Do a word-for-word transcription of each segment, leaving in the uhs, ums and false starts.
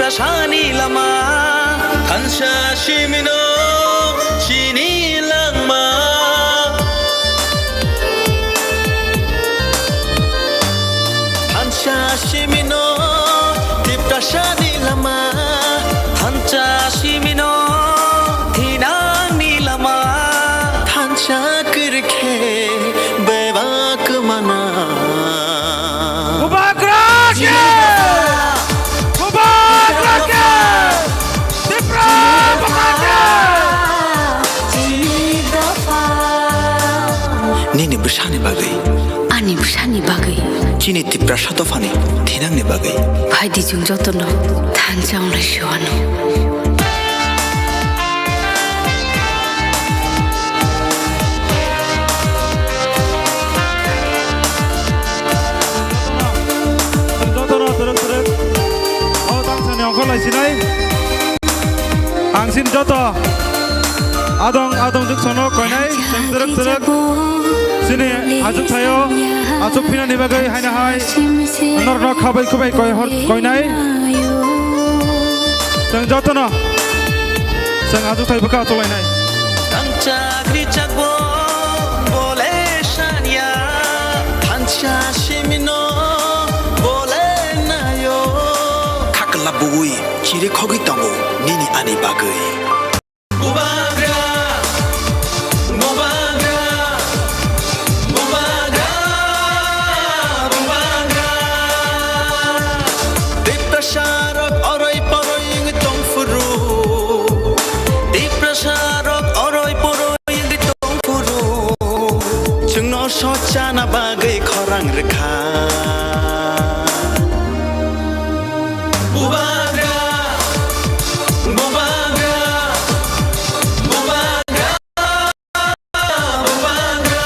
Tiprasani lama, thansa simino chini langma. Thansa simino, Tiprasani lama, thansa simino, thinangni lama, thansa kwrwikhe bebak mana. Bubagra khe! Bubagra khe! Tipra Bubagra khe! Nini bwsani bagwi. Ani bwsani bagwi. Chini Tiprasa dophani thinangni bagwi. Phaidi chwng jotono thansa wnglai se wano. Jotono twrwk twrwk o tangsani ongkhor lai sinai. Ang sin joto adong adong juk sono koinai twrwk twrwk. Chini achuk thaio, achuk phinani bagwi haino hai norno khabai khubai koi hor koinai. Chwng jotono chwng achuk thai bwkha achuk lainai. Tang chakri chakbo bole sanya, thansa simino bole nayo. Khakla bui chiri khogwi tongo nini ani bagwi. Bubagra, bubagra, bubagra, bubagra. Tiprasarok oroi poroi wngwi tongphuru. Tiprasarok oroi poroi wngwi tongphuru. Chwngno sochana bagwi khorang rwkha. Bubagra, bubagra, bubagra, bubagra.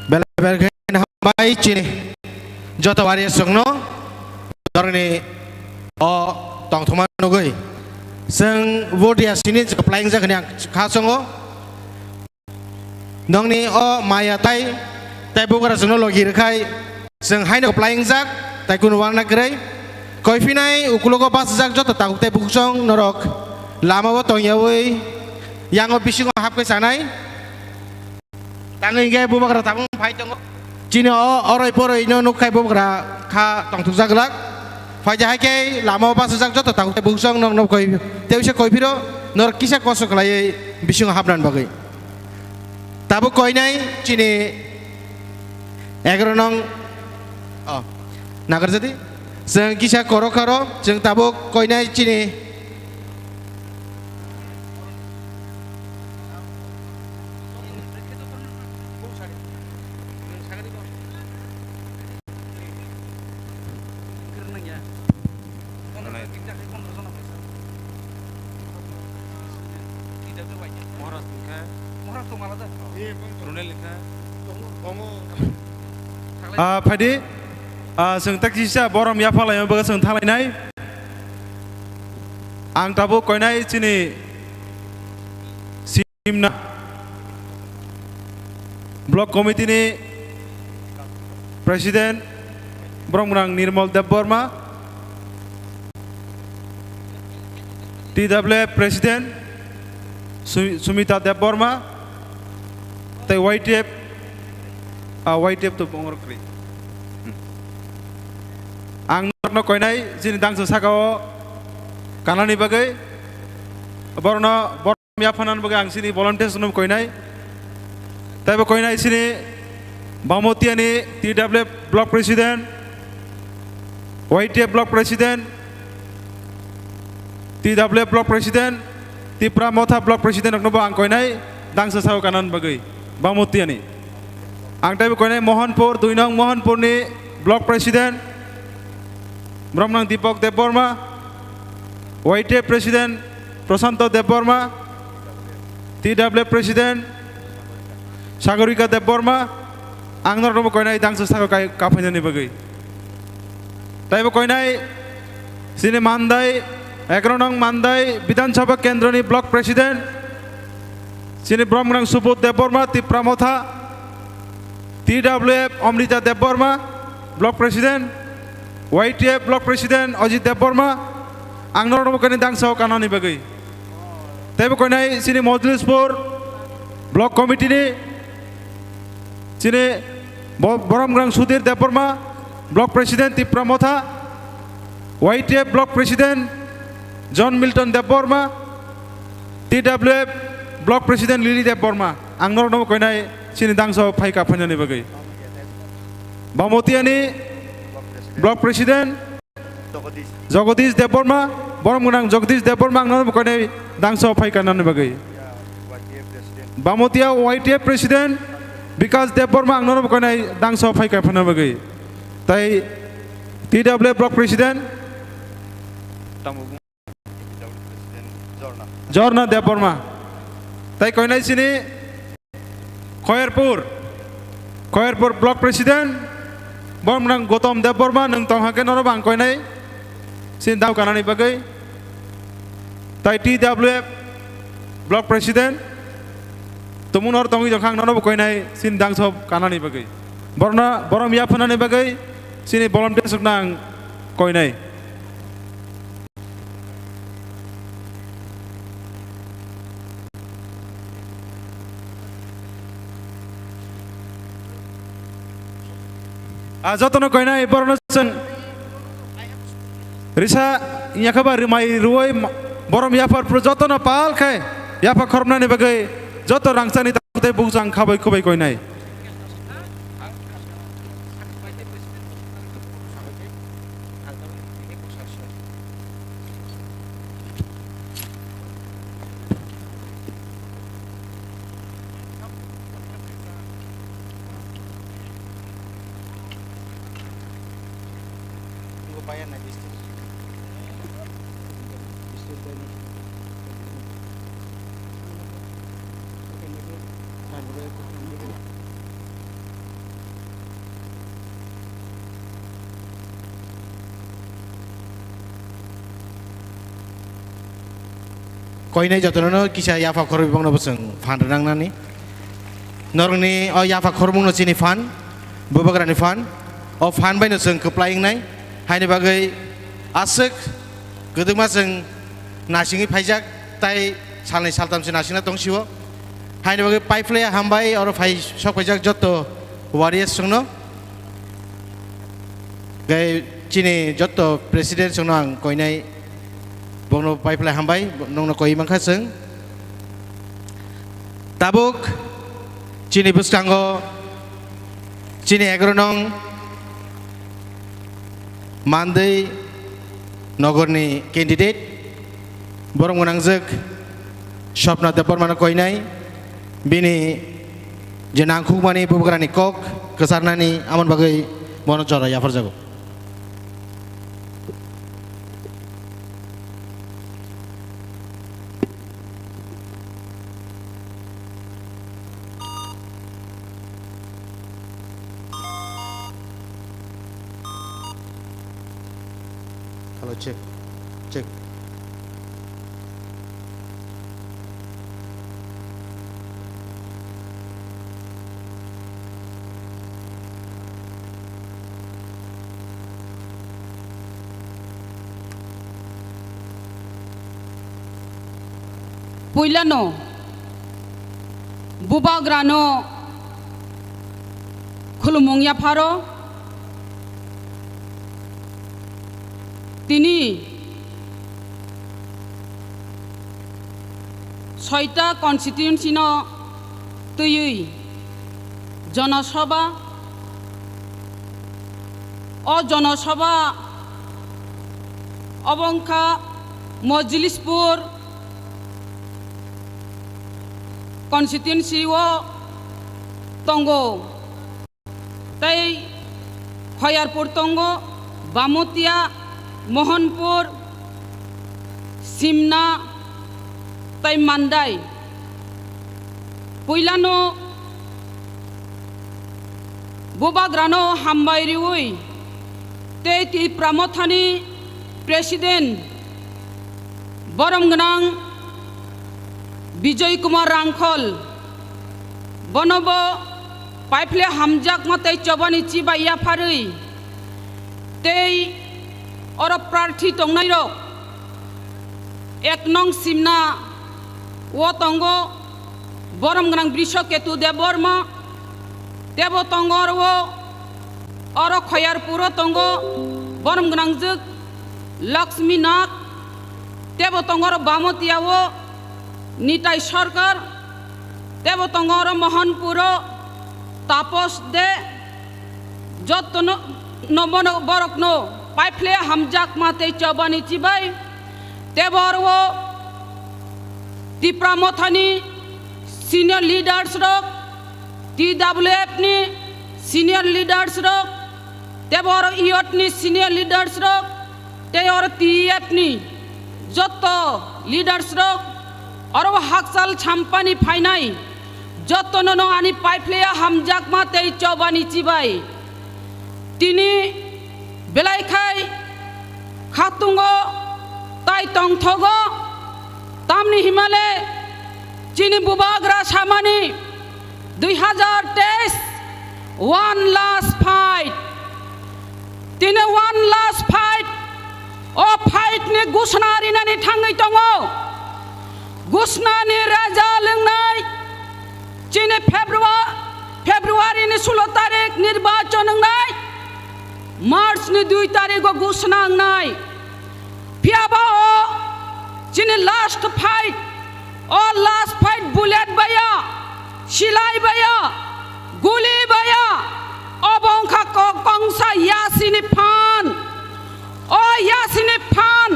Belai belai khe hambai chini joto warriors rokno norokni o tongthokma nugwi chwng vote ya sini kwplaingjak hwnwi ang kha chongo. Nokni o maya tai, tai bugra chwngno logi rwkhai, chwng haino kwplai wngjak, tai kunu uana kwrwi. Koiphinai uklogo bachajak joto takhuk tai bukhuk chwng norok lamao tongyaui yango bisingo hapkhe chanai. Tangwi hwnkhe bubagra tabuk phai tongo. Chini o oroi poroi no nukkhai bubagra kha tongthokjak glak. Phaija hai khe lamao bachajak joto takhuk tai bukhuk chwng nok nok koi tei uisa koiphiro norok kisa kosto khlaiwi bisingo hapnani bagwi. Tabuk koinai chini egaroh nong, oh, nagarjadi. Chwng kisa korok karo, chwng tabuk koinai chini. Ah, phaidi, ah, chwng tak kisa borom yapha laima bagwi chwng thanglainai. Ang tabuk koinai chini Simna Block Committee ni President borok mwnang Nirmal Debbarma, T W F President Su-, Sumita Debbarma, tei Y T F, ah, Y T F to bongor kwrwi. Hmm. Ang norokno koinai chini dangsa sakao kanani bagwi borokno Yaphanan bagwi ang chini volunteers no koinai. Taibo koinai chini Bamutiani T W F Block President, Y T F Block President, T W F Block President, Tipra Motha Block President rokno bo ang koinai dangsa sao kanan bagwi Bamutiani. Ang taibo koinai Mohanpur, dui nong Mohanpurni Block President, Bromnang Deepak Debbarma, Y T F President, Prashanto Debbarma, T W F President, Sagorika Debbarma, ang norokno koinai dangsa saka kai kaphainani bagwi. Taibo koinai chini Mandai, egaroh nong Mandai Bidhan Sabha Kendroni Block President, chini boromgwnang Subodh Debbarma, Tipra Motha, T W F Amrita Debbarma, Block President, Y T F Block President Ajit Debbarma, ang norokno koinai dangsa kanani bagwi. Teibo koinai chini Mojlispur Block Committee ni chini bo-, boromgwnang Sudhir Debbarma, Block President Tipra Motha, Y T F Block President John Milton Debbarma, T W F Block President Lily Debbarma. Ang norokno koinai chini dangsa phai kaphainani bagwi. Bamotiyani Block President Jagadish Debbarma, boromgwnang Jagadish Debbarma, ang norokno koinai dangsa phai kanani bagwi. Bamotiya Y T F President Bikash Debbarma, ang norokno koinai dangsa phai kaphainani bagwi. Tai T W F Block President Jorna Debbarma. Tai koinai chini Khoyerpur, Khoyerpur Block President, boromgwnang Gautam Debbarma, nwng tong hakhe norok ang koinai chini dangsa kanani bagwi. Tai T W F Block President, tumung nor tongwi tongkha ang norokbo koinai chini dangsa kanani bagwi. Borno, borom yaphanani bagwi chini volunteer sukna ang koinai. Ah, jotono koinai borokno chwng risa yakhaba rimai ruoi ma-, borom yaphar phuru jotono pal khe yapha khoroknani bagwi joto rangchakni tabuk tei bukchang khabai khubai koinai. Koinai jotono kisa yapha khorwi bongno bwswng phan rwnangnani. Norokni o yapha khormungno chini phan, bubagrani phan, o phan baino chwng kwplai wngnai. Haini bagwi aswk kwdwkma chwng nasingwi phaijak, tai salnwi saltamse nasingna tongsio. Haini bagwi paiphlaiya hambai, oro phai sok phaijak joto warriors chwngno. Tei chini joto president chwngno ang koinai, bono paiphlai hambai, nongno koi mankha chwng. Tabuk chini bwskango chini egaroh nong Mandai nogorni candidate, borom gwnangjwk Swapna Debbarmano koinai, bini je nangkhukmani bubagrani kok kwcharnani amoni bagwi bono jora yapharjago. Hello, check, check. Puilano bubagrano khulumung yapharo, tini soita constituency no twiwi jonosabha, o jonosabha obo wngkha Mojlispur constituency o tongo. Tei Khoyarpur tongo, Bamutia, Mohanpur, Simna, Tai mandai. Puilano Bubagrano hambai riwi tei Tipra Mothani President borom gwnang Bijoy Kumar Rangkhol bonobo paiphle hamjakma tei chobani chibai yapharwi tei oro prarthi tongnairok ek nong simna o tongo borom gwnang Brisho Ketu Debbarma, tebo tongo oro, oro Khoyarpuro tongo borom gwnang jwk Lakshmi Nag, tebo tongo oro Bamotiya o Nitai Sarkar, tebo tongo oro Mohanpuro Tapos De, jotto no, no bono borokno paiphle hamjakma tei chobani chibai tebo oro Tipra Mothani senior leaders rok, T W F ni senior leaders rok, tebo oro youth ni senior leaders rok, tei oro T E F ni jotto leaders rok, oro hakchal champani phainai jottono no ani paiphle hamjakma tei chobani chibai. Tini belai khai khatungo tai tongthogo, tamni himale chini Bubagra samani dui hazar teis one last fight. Tini one last fight. O fight ni gusna rinani thangwi tongo. Gusnani raja lwngnai. Chini February, February ni sulo tarik nirbachon wngnai. March ni dui tarik o gusna wngnai. Phiya ba o chini last fight, o last fight bullet baya, silai baya, guli baya, obo wngkha ko-, kongsa yasini phan. O yasini phan,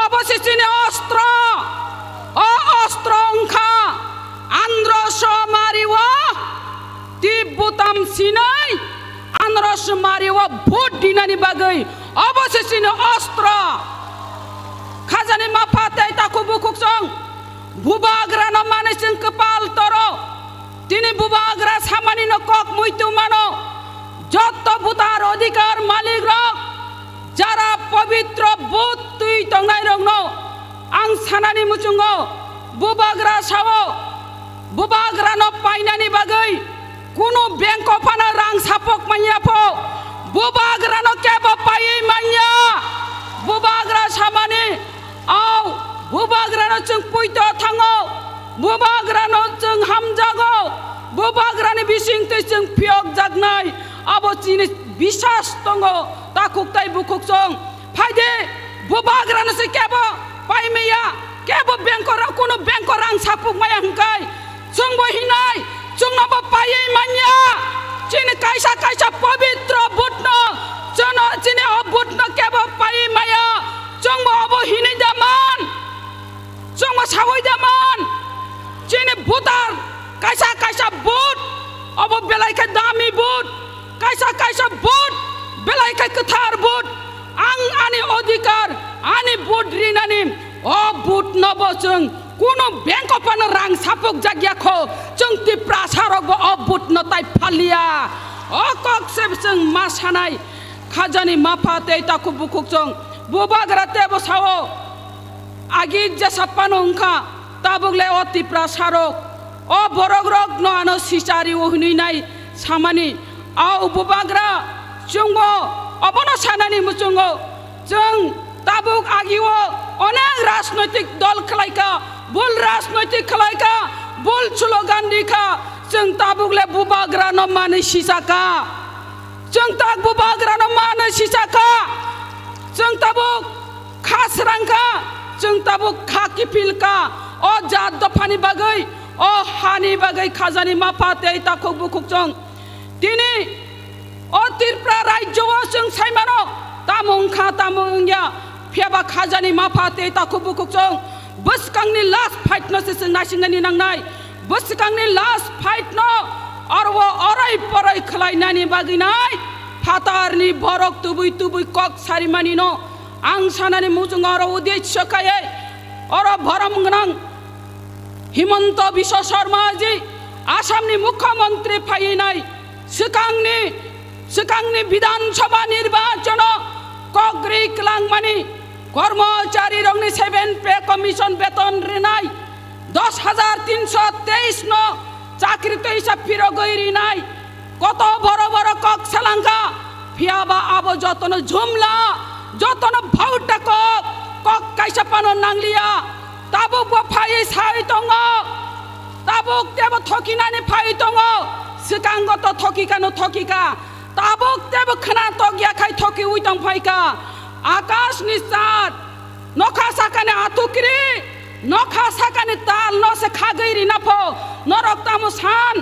obo se chini ostro. O ostro wngkha androso mario, tip butam sinai, androso mario vote dinani bagwi, obo se chini ostro. Khajani mapha tei takhuk bukhuk chwng Bubagrano manwi chwng kwpal toro. Tini Bubagra samanino kok muitu mano. Jotto butar odhikar malik rok, jara pobitro but twi tongnai rokno ang sanani muchungo Bubagra sao, Bubagrano painani bagwi kunu bank o phano rang sapok manya pho, Bubagrano kebo paiwi manya. Bubagra samani, au, Bubagrano chwng puito thango, Bubagrano chwng hamjago, Bubagrani bisingtwi chwng phiyokjaknai, abo chini bisas tongo, takhuk tai bukhuk chwng. Phaidi, Bubagrano se kebo paimaya, kebo bank o ra-, kunu bank o rang sapuk maya hwnkhe, chwngbo hinai, chwngnobo paiwi manya. Chini kaisa kaisa pobitro butno, chwngno, chini o butno kebo paiwi maya, chwngbo obo hinwi da man, chwngbo sawi da man. Chini butar kaisa kaisa but, obo belai khe dami but, kaisa kaisa but, belai khe kwthar but. Ang ani odhikar, ani but rinani, o but nobo chwng kunu bank o phano rang sapuk jakya kho, chwng Tiprasa rokbo o but no tai phalia. O kok se chwng ma sanai, khajani mapha tei takhuk bukhuk chwng Bubagra tebo sao, agi jesa phano wngkha, tabuk le o Tiprasa rok, o borok rok no ano sichari o hwnwi nai samani. Au Bubagra, chwngbo obono sanani muchungo, chwng tabuk agio onek rajnoitik dol khlaikha, bul rajnoitik khlaikha, bul slogan rikha, chwng tabuk le Bubagrano manwi sichakha, chwng tak Bubagrano manwi sichakha, chwng tabuk kha srangkha, chwng tabuk kha kiphilkha, o jat dophani bagwi, o hani bagwi khajani mapha tei takhuk bukhuk chwng. Tini o Tripura rajyo o chwng saimano, tamo wngkha, tamo wngya, phiyaba khajani mapha tei takhuk bukhuk chwng bwskangni last fight no se chwng naisingnani nangnai. Bwskangni last fight no oro orai porai khlainani bagwi nai phatarni borok tubui tubui kok sarimani no ang sanani muchungo oro uddesho khaiwi oro borom gwnang Himanta Biswa Sarma ji Assamni Mukhyamantri phainai swkangni, swkangni Bidhan Sabha nirbachano kok rwi kwlangmani, kormocharirokni seven pay commission beton rinai, dos hajar tinso teis no chakri twisa phirogwi rinai, koto boro boro kok salangkha, phiyaba abo jotono jumla, jotono bhauta kok, kok kaisa phano nangliya. Tabuk bo phaiwi sai tongo, tabuk tebo thokinani phai tongo, swkango to thokikano thokika, tabuk tebo khna tokya khai thokiwi tong phaika. Akashni chad, nokha sakani atukri, nokha sakani tal no se khagwi rina pho, norok tamo san,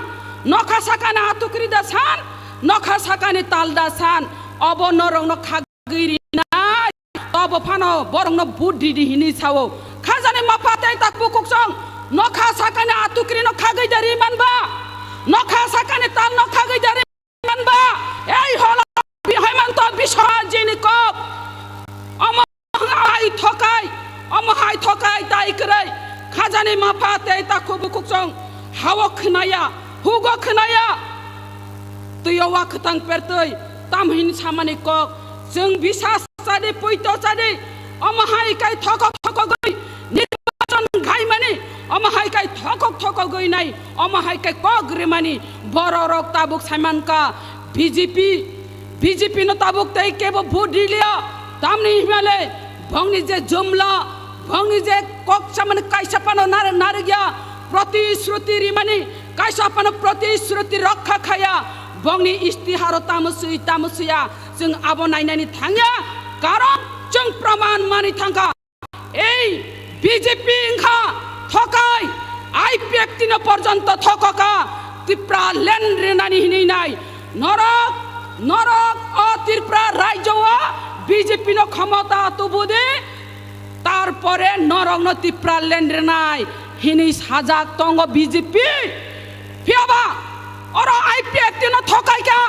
nokha sakani atukri da san, nokha sakani tal da san, obo norokno khagwi rinai, tobo phano borokno vote ridi hinwi sao. Khajani mapha tei tak bukuksong, nokha sakani atukrino khagwi da ri manba, nokha sakani talno khagwi da ri manba, ei hola Himanta Biswa jini kok. Omo hai thokai, omo hai thokai tai kwrwi. Khajani mapha tei takhu bukuksong, hao khnaya, hugo khnaya, twiyo wa kwtang pertwi, tamhin samani kok. Chwng bisas chadi, puito chadi, omo hai kai thokok thokogwi nirbachon khaimani, omo hai kai thokok thokogwi nai, omo hai kai kok rimani, bororok tabuk saimanka B J P, B J P no tabuk tei kebo vote riliya, tamni himale bongni je jumla, bongni je kok samani kaisa phano nar-, narigya, protishruti rimani, kaisa phano protishruti rokha khaya, bongni istiharo tamo swi, tamo swiya, chwng abo nainani thangya, karon chwng praman mani thangkha. Ei B J P wngkha thokai, I P F T no porjonto thokokha, Tipra land rinani hinwi nai. Norok, norok o Tripura rajyo o B J P no khomota tubudi, tarpore norokno Tipra land rinai hinwi sajak tongo B J P. Phiyaba oro I P F T no thokaikha,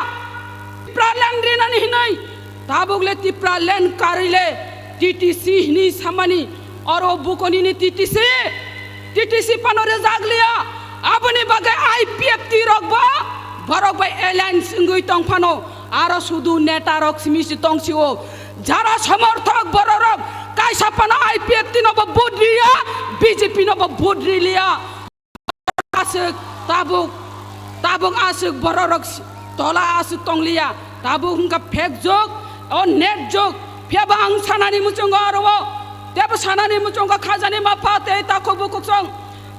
Tipra land rinani hinwi. Tabuk le Tipra land karwi le T T C hinwi samani, oro bukonini T T C, T T C phano rwjak liya. Aboni bagwi I P F T rok bo borok bai alliance wngwi tong phano, aro sudu neta rok simi si tong sio, jara somorthok borok rok kaisa phano I P F T no bo vote riya, B J P no bo vote riliya. Aswk tabuk, tabuk aswk bororok si-, tola aswk tongliya, tabuk wngkha fake jok, o net jok. Phiyaba ang sanani muchungo aro o, tebo sanani muchungo khajani mapha tei takhuk bukuksong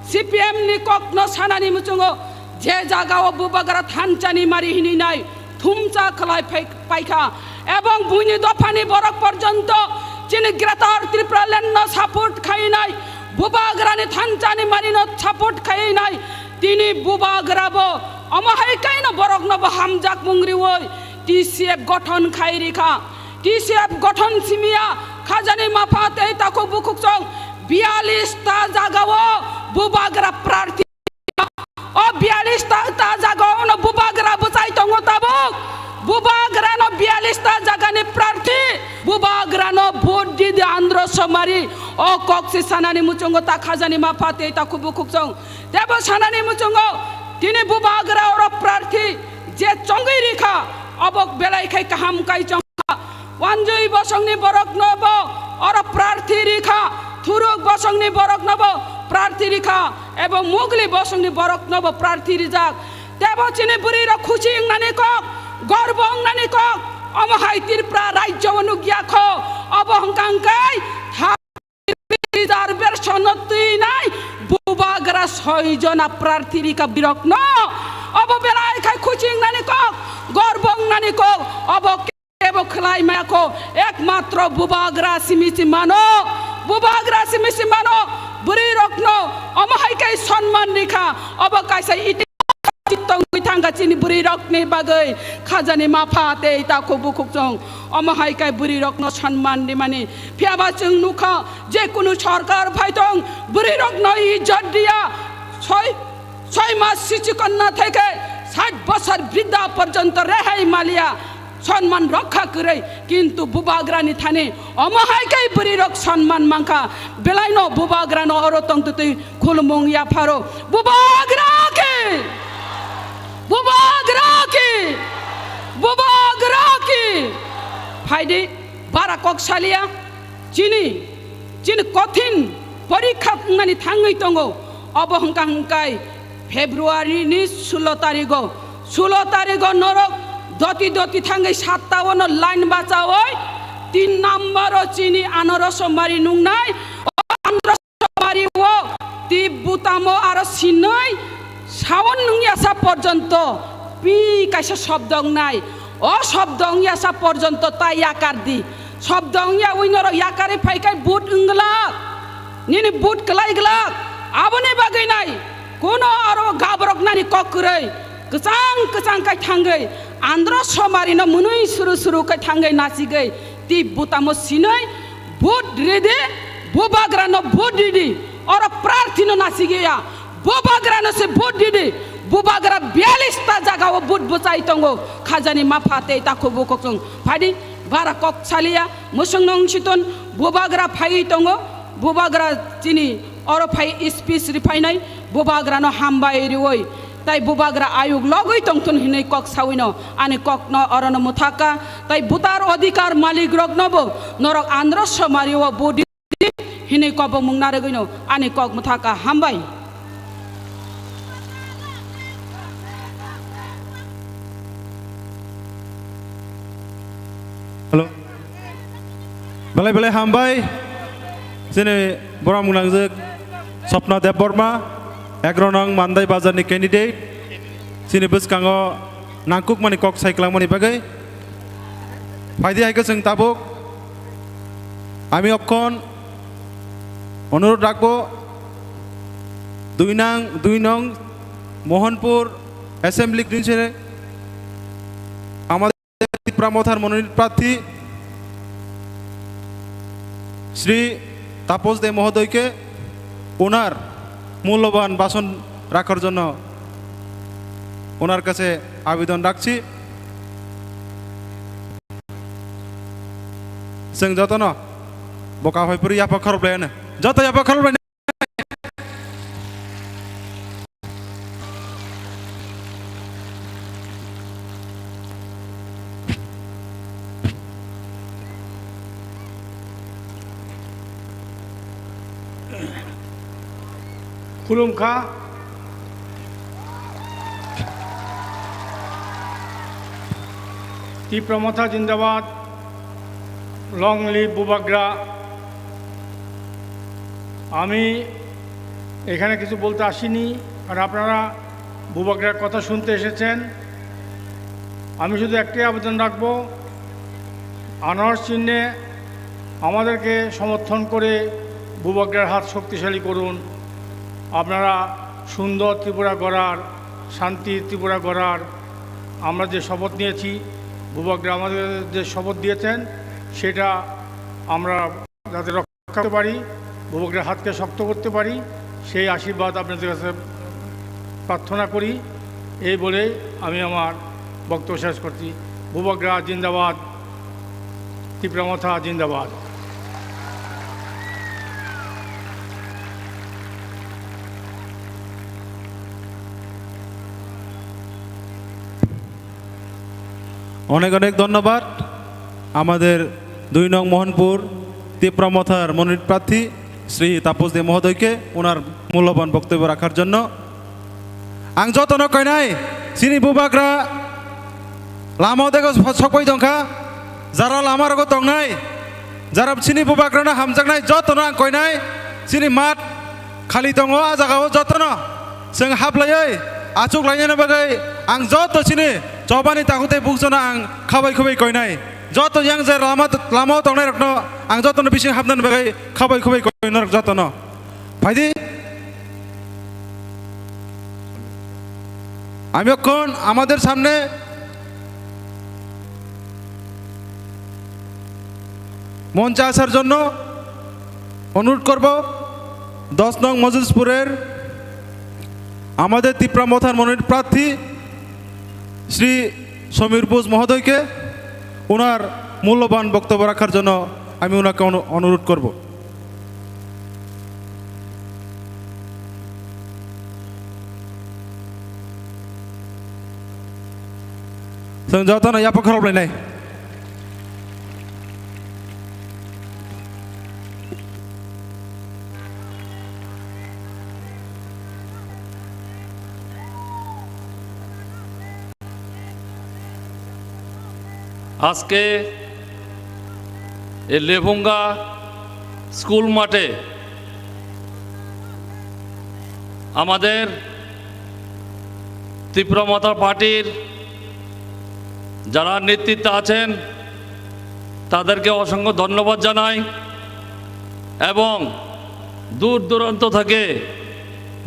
C P M ni kokno sanani muchungo, je jaga o bubagra thanchani mari hinwi nai, thumcha khlai phai-, paikha, ebong buini dophani borok porjonto chini Greater Tripura Land no support khainai, bubagrani thanchani marino support khainai, tini bubagra bo omo hai kaino borokno bo hamjak mung riwi T C F gothon khai rikha. T C F gothon simiya khajani mapha tei takhuk bukhuk chong biyalis ta jagao bubagra prarthi. O biyalis ta, ta jaga ono bubagra bwchai tongo tabuk. Bubagrano biyalis ta jagani prarthi. Bubagrano vote di di Andhra Somari. O kok se sanani muchungo ta khajani mapha tei ta khubu khukchong. Tebo sanani muchungo tini bubagra oro prarthi je chongwi rikha. Obo belai khai kaham kai chong. Wanjwi bosongni borokno bo oro prarthi rikha, Thuruk bosongni borokno bo prarthi rikha, ebong Mugli bosongni borokno bo prarthi rijak. Tebo chini bwrwi rok khusi wngnani kok, gorbo wngnani kok, omo hai Tripura rajyo o nukya kho, obo hwnkha hwnkhe tha- reservation no twinai bubagra soi jona prarthi rikha birokno. Obo belai khai khusi wngnani kok, gorbo wngnani kok, obo kebo khlai maya kho, ekmatro bubagra simi si mano, bubagra simi si mano, bwrwi rokno omo hai kai sonman rikha, obo kaisa iti tongwi thangkha chini bwrwi rokni bagwi khajani mapha tei takhuk bukhuk chong. Omo hai kai bwrwi rokno sonman rimani. Phiyaba chwng nukha je kunu sorkar phaitong bwrwi rokno ijot diya. Soi, soi mas sichi konna theke sait bosor bridda porjonto rehai maliya. Sonman rokha kwrwi, kintu bubagrani thani omo hai khe bwrwi rok sonman mankha. Belaino bubagrano oro tongtwtwi khulumung yapharo. Bubagra ki! Bubagra ki! Bubagra ki! Phaidi, bara kok saliya. Chini, chini kothin porikha wngnani thangwi tongo. Obo hwnkha hwnkhe February ni sulo tarigo, sulo tarigo norok doti doti thangwi satta ono line bachawi tin number o chini anoroso mari nungnai. O anoroso mari o tip butamo aro sinoi saon nungyasa porjonto pi kaisa shobdo wngnai. O shobdo wngyasa porjonto ta yakar di. Shobdo wngya ui norok yakarwi phai khe vote wng glak, nini vote kwlai glak. Aboni bagwi nai kuno aro gabroknani kok kwrwi kwchang kwchang khai thangwi andro somarino mwnwi suru suru khai thangwi nasigwi tip butamo sinwi vote ridi, bubagrano vote ridi, oro prarthino nasigwi ya. Bubagrano se vote didi. Bubagra biyalish ta jaga o vote bwchai tongo. Khajani mapha tei takhuk bukhuk chwng. Phaidi bara kok saliya. Mwswng nung siton bubagra phaiwi tongo. Bubagra chini oro phai speech riphainai. Bubagrano hambai riwi. Tai bubagra ayuk logwi tongthun hinwi kok sawino. Ani kokno orono mwthaka. Tai butar odhikar malik roknobo norok andro somari o vote hinwi kobongmung narwgwino ani kok mwthaka hambai. Hello. Belai belai hambai. Chini borok mwnangjak Swapna Debbarma, Egronong Mandai Bazar ni candidate. Chini bwskango nangkukmani kok sai kwlangmani bagwi. Phaidi hai khe chwng tabuk. Ami okkon onurod rakbo dui nang, dui nong Mohanpur Assembly Constituency amader Tipra Mothar mononit prarthi Shri Tapos De Mohodoyke onar mulloban bason rakar jonno onar kache abedon rakchi. Chwng jotono bo kaphai phuru yapha khorok lai ano. Joto yapha khorok lai. Khulumkha. Tipra Motha zindabad, long live Bubagra। আমি এখানে কিছু বলতে আসিনি, আর আপনারা বুবাগ্রার কথা শুনতে এসেছেন। আমি শুধু একটাই আবেদন রাখবো, আনারস চিহ্নে আমাদেরকে সমর্থন করে বুবাগ্রার হাত শক্তিশালী করুন। আপনারা সুন্দর ত্রিপুরা গড়ার, শান্তির ত্রিপুরা গড়ার আমরা যে শপথ নিয়েছি, বুবাগ্রা আমাদের যে শপথ দিয়েছেন, সেটা আমরা যাতে রক্ষা করতে পারি, বুবাগ্রার হাতকে শক্ত করতে পারি, সেই আশীর্বাদ আপনাদের কাছে প্রার্থনা করি। এই বলে আমি আমার বক্তব্য শেষ করছি। বুবাগ্রা জিন্দাবাদ, তিপ্রা মথা জিন্দাবাদ। অনেক অনেক ধন্যবাদ আমাদের দুই নং মোহনপুর তিপ্রা মথার মনোনীত প্রার্থী শ্রী তাপস দে মহোদয়কে ওনার মূল্যবান বক্তব্য রাখার জন্য। Ang jotono koinai, chini bubagra lama o dego sokpai tongkha, jara lama rogo tongnai, jara chini bubagrano hamjaknai jotono ang koinai, chini mat khali tongo a jaga o jotono chwng haplaioi achuk lainani bagwi ang joto chini chobani takhuk tei bukchano ang khabai khubai koinai, joto yang je lama, lama o tongnai rokno ang jotono bising hapnani bagwi khabai khubai koinai norok jotono. Phaidi. আমি এখন আমাদের সামনে মঞ্চে আসার জন্য অনুরোধ করব দশ নং মজলিসপুরের আমাদের তিপ্রা মথার মনোনীত প্রার্থী শ্রী সমীর বোস মহোদয়কে। ওনার মূল্যবান বক্তব্য রাখার জন্য আমি ওনাকে অনু-, অনুরোধ করব। Chwng jotono yapha khorok lainai. আজকে এই লেফুঙ্গা স্কুল মাঠে আমাদের ত্রিপুরা মথা পার্টির যারা নেতৃত্বে আছেন, তাদেরকে অসংখ্য ধন্যবাদ জানাই এবং দূর দূরান্ত থেকে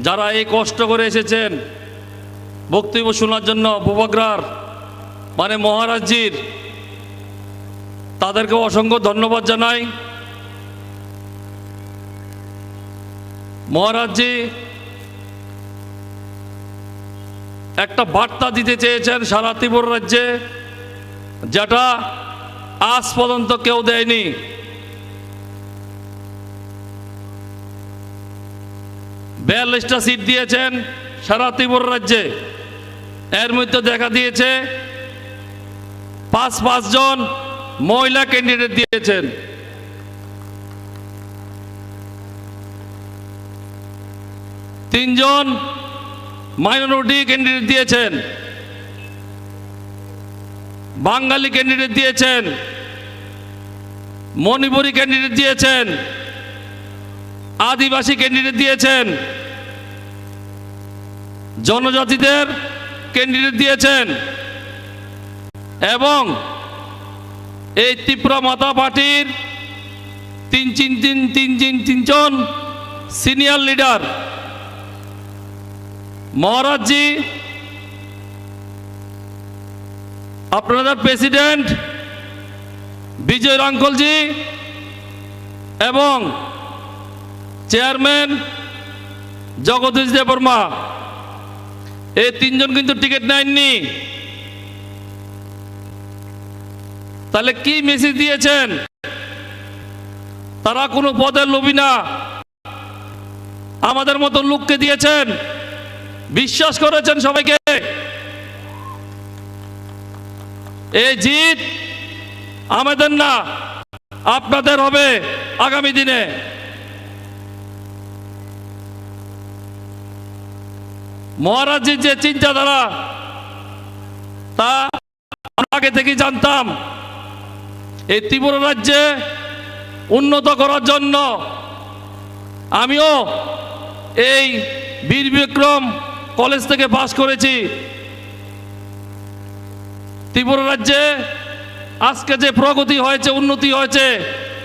যারা এই কষ্ট করে এসেছেন বক্তব্য শোনার জন্য বুবাগ্রার, মানে মহারাজজির, তাদেরকে অসংখ্য ধন্যবাদ জানাই। মহারাজজি একটা বার্তা দিতে চেয়েছেন সারা ত্রিপুরা রাজ্যে, যেটা আজ পর্যন্ত কেউ দেয়নি। বিয়াল্লিশটা সিট দিয়েছেন সারা ত্রিপুরা রাজ্যে, এর মধ্যে দেখা দিয়েছে পাঁচ পাঁচজন মহিলা ক্যান্ডিডেট দিয়েছেন, তিনজন মাইনরিটি ক্যান্ডিডেট দিয়েছেন, বাঙালি ক্যান্ডিডেট দিয়েছেন, মণিপুরি ক্যান্ডিডেট দিয়েছেন, আদিবাসী ক্যান্ডিডেট দিয়েছেন, জনজাতিদের ক্যান্ডিডেট দিয়েছেন এবং এই ত্রিপুরা মথা পার্টির তিন তিন তিন তিন তিন তিনজন সিনিয়র লিডার মহারাজজি, আপনাদের প্রেসিডেন্ট বিজয় রাঙ্কলজি এবং চেয়ারম্যান জগদীশ দেববর্মা, এই তিনজন কিন্তু টিকিট নেননি। তাহলে কি মেসেজ দিয়েছেন? তারা কোনো পদের লোভী না, আমাদের মতো লোককে দিয়েছেন, বিশ্বাস করেছেন সবাইকে। এই জিত আমাদের না, আপনাদের হবে আগামী দিনে। মহারাজজির যে চিন্তাধারা, তা আমরা আগে থেকেই জানতাম। এই ত্রিপুরা রাজ্যে উন্নত করার জন্য আমিও এই বীর বিক্রম কলেজ থেকে পাশ করেছি। ত্রিপুরা রাজ্যে আজকে যে প্রগতি হয়েছে, উন্নতি হয়েছে,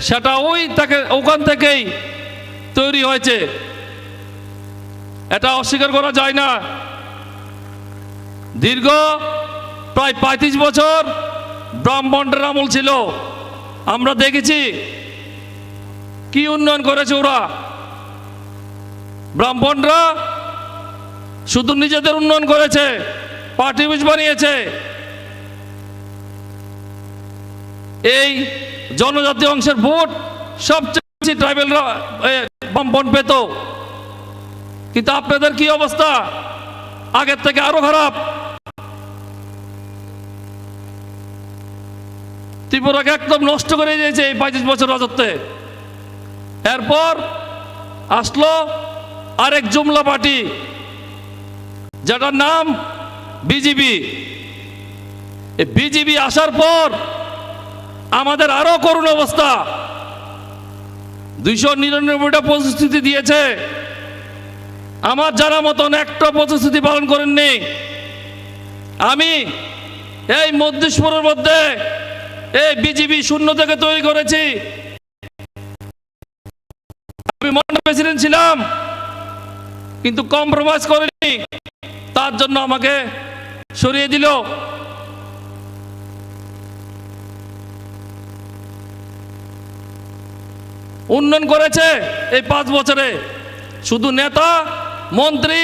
সেটা ওই তাকে, ওখান থেকেই তৈরি হয়েছে, এটা অস্বীকার করা যায় না। দীর্ঘ প্রায় পঁয়ত্রিশ বছর ব্রাহ্মণদের আমল ছিল, আমরা দেখেছি কি উন্নয়ন করেছে ওরা। ব্রাহ্মণরা শুধু নিজেদের উন্নয়ন করেছে, পার্টি অফিস বানিয়েছে। এই জনজাতি অংশের ভোট সবচেয়ে বেশি ট্রাইবেলরা, এ, ব্রাহ্মণ পেত। কিন্তু আপনাদের কি অবস্থা? আগের থেকে আরো খারাপ। ত্রিপুরাকে একদম নষ্ট করে দিয়েছে এই পঁয়ত্রিশ বছর রাজত্বে। এরপর আসলো আরেক জুমলা পার্টি, যেটার নাম বিজেপি। এই বিজেপি আসার পর আমাদের আরো করুণ অবস্থা। দুইশো নিরানব্বইটা প্রতিশ্রুতি দিয়েছে, আমার জানা মতন একটা প্রতিশ্রুতি পালন করেননি। আমি এই মধ্যেশ্বরের মধ্যে এই বিজেপি শূন্য থেকে তৈরি করেছি। আমি মন্ডল প্রেসিডেন্ট ছিলাম, কিন্তু কম্প্রোমাইজ করিনি, তার জন্য আমাকে সরিয়ে দিল। উন্নয়ন করেছে এই পাঁচ বছরে শুধু নেতা, মন্ত্রী,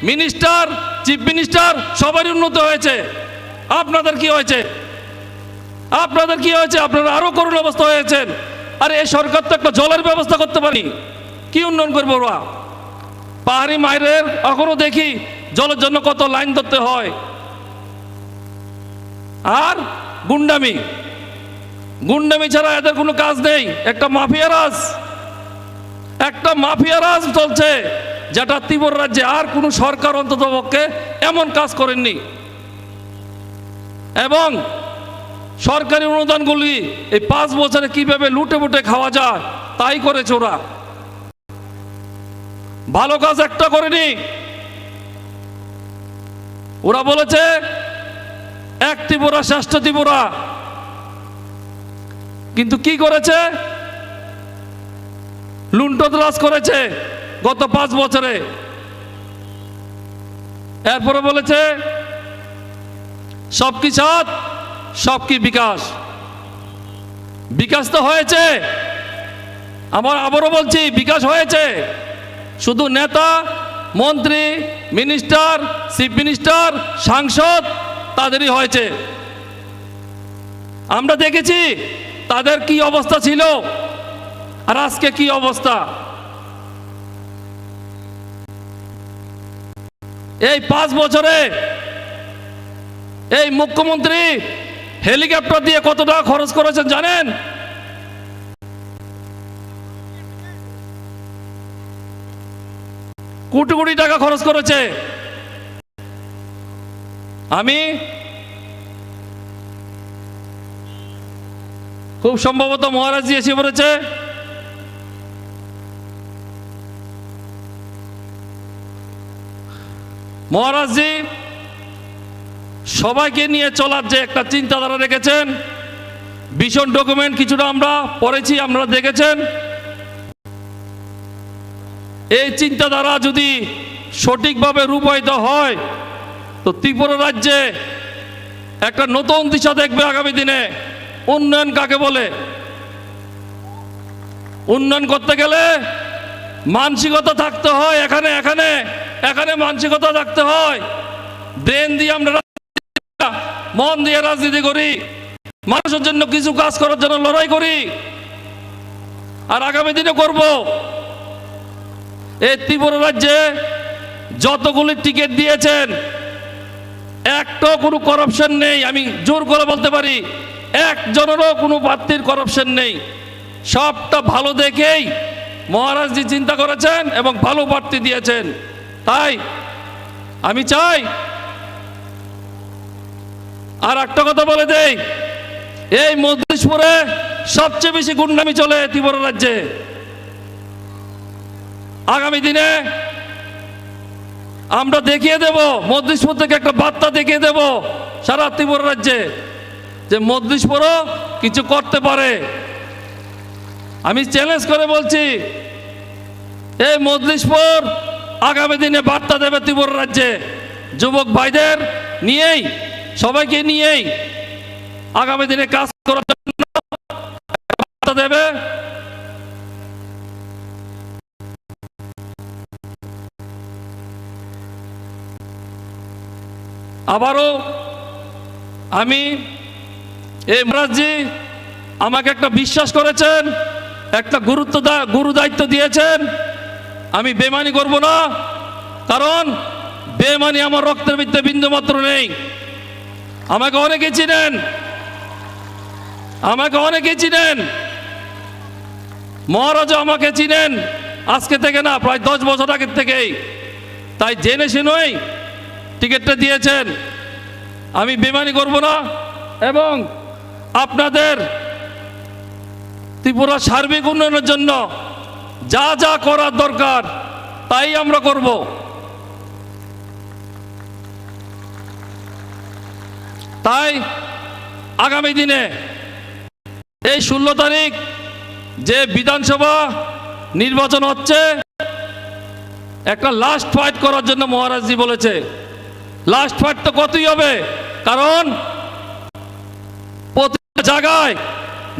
মিনিস্টার, চিফ মিনিস্টার, সবারই উন্নতি হয়েছে। আপনাদের কি হয়েছে? আপনাদের কি হয়েছে? আপনারা আরো করুণ অবস্থা হয়েছেন। আরে, এই সরকার তো একটা জলের ব্যবস্থা করতে পারেনি, কি উন্নয়ন করবে ওরা? পাহাড়ি মায়েদের এখনো দেখি জলের জন্য কত লাইন ধরতে হয়। আর গুন্ডামি, গুন্ডামি ছাড়া এদের কোনো কাজ নেই। একটা মাফিয়া রাজ, একটা মাফিয়া রাজ চলছে, যেটা ত্রিপুরা রাজ্যে আর কোনো সরকার অন্তত পক্ষে এমন কাজ করেননি। এবং সরকারি অনুদানগুলি এই পাঁচ বছরে কিভাবে লুটে পুটে খাওয়া যায়, তাই করেছে ওরা। ভালো কাজ একটা করেনি। ওরা বলেছে, "এক ত্রিপুরা, শ্রেষ্ঠ ত্রিপুরা।" কিন্তু কি করেছে? লুণ্ঠন রাজ করেছে গত পাঁচ বছরে। এরপরে বলেছে, "সবকি সাথ, সবকি বিকাশ।" বিকাশ তো হয়েছে, আমার আবারও বলছি, বিকাশ হয়েছে। শুধু নেতা, মন্ত্রী, মিনিস্টার, চিফ মিনিস্টার, সাংসদ, তাদেরই হয়েছে। আমরা দেখেছি তাদের কি অবস্থা ছিল আর আজকে কি অবস্থা। এই পাঁচ বছরে এই মুখ্যমন্ত্রী হেলিকপ্টার দিয়ে কত টাকা খরচ করেছেন জানেন? কোটি কোটি টাকা খরচ করেছে। আমি, খুব সম্ভবত মহারাজজি এসে পড়েছে। মহারাজজি সবাইকে নিয়ে চলার যে একটা চিন্তাধারা রেখেছেন, ভিশন ডকুমেন্ট কিছুটা আমরা পড়েছি, আপনারা দেখেছেন। এই চিন্তাধারা যদি সঠিকভাবে রূপায়িত হয়, তো ত্রিপুরা রাজ্যে একটা নতুন দিশা দেখবে আগামী দিনে। উন্নয়ন কাকে বলে? উন্নয়ন করতে গেলে মানসিকতা থাকতে হয়, এখানে, এখানে, এখানে মানসিকতা থাকতে হয়। ব্রেন দিয়ে আমরা, মন দিয়ে রাজনীতি করি, মানুষের জন্য কিছু কাজ করার জন্য লড়াই করি, আর আগামী দিনে করব। এই ত্রিপুরা রাজ্যে যতগুলি টিকিট দিয়েছেন, একটাও কোনো করাপশন নেই। আমি জোর করে বলতে পারি, একজনেরও কোনো প্রার্থীর করাপশন নেই। সবটা ভালো দেখেই মহারাজজি চিন্তা করেছেন এবং ভালো প্রার্থী দিয়েছেন। তাই আমি চাই, আর একটা কথা বলে দেই, এই মজলিশপুরে সবচেয়ে বেশি গুন্ডামি চলে ত্রিপুরা রাজ্যে। আগামী দিনে আমরা দেখিয়ে দেব, মজলিশপুর থেকে একটা বার্তা দেখিয়ে দেব সারা ত্রিপুরা রাজ্যে, যে মজলিশপুরও কিছু করতে পারে। আমি চ্যালেঞ্জ করে বলছি, এই মজলিশপুর আগামী দিনে বার্তা দেবে ত্রিপুরা রাজ্যে, যুবক ভাইদের নিয়েই, সবাইকে নিয়েই আগামী দিনে কাজ করার জন্য বার্তা দেবে। আবারও আমি, এই মহারাজজি আমাকে একটা বিশ্বাস করেছেন, একটা গুরুত্ব দা-, গুরু দায়িত্ব দিয়েছেন। আমি বেমানি করব না, কারণ বেমানি আমার রক্তের ভিতরে বিন্দু মাত্র নেই। আমাকে অনেকে চিনেন, আমাকে অনেকে চিনেন, মহারাজও আমাকে চিনেন আজকে থেকে না, প্রায় দশ বছর আগের থেকেই। তাই জেনে শুনেই টিকিটটা দিয়েছেন। আমি বেমানি করব না এবং আপনাদের ত্রিপুরা সার্বিক উন্নয়নের জন্য যা যা করার দরকার তাই আমরা করব। তাই আগামী দিনে এই ষোলো তারিখ যে বিধানসভা নির্বাচন হচ্ছে, একটা লাস্ট ফাইট করার জন্য মহারাজজি বলেছে। লাস্ট ফাইট তো করতেই হবে, কারণ প্রতি জায়গায়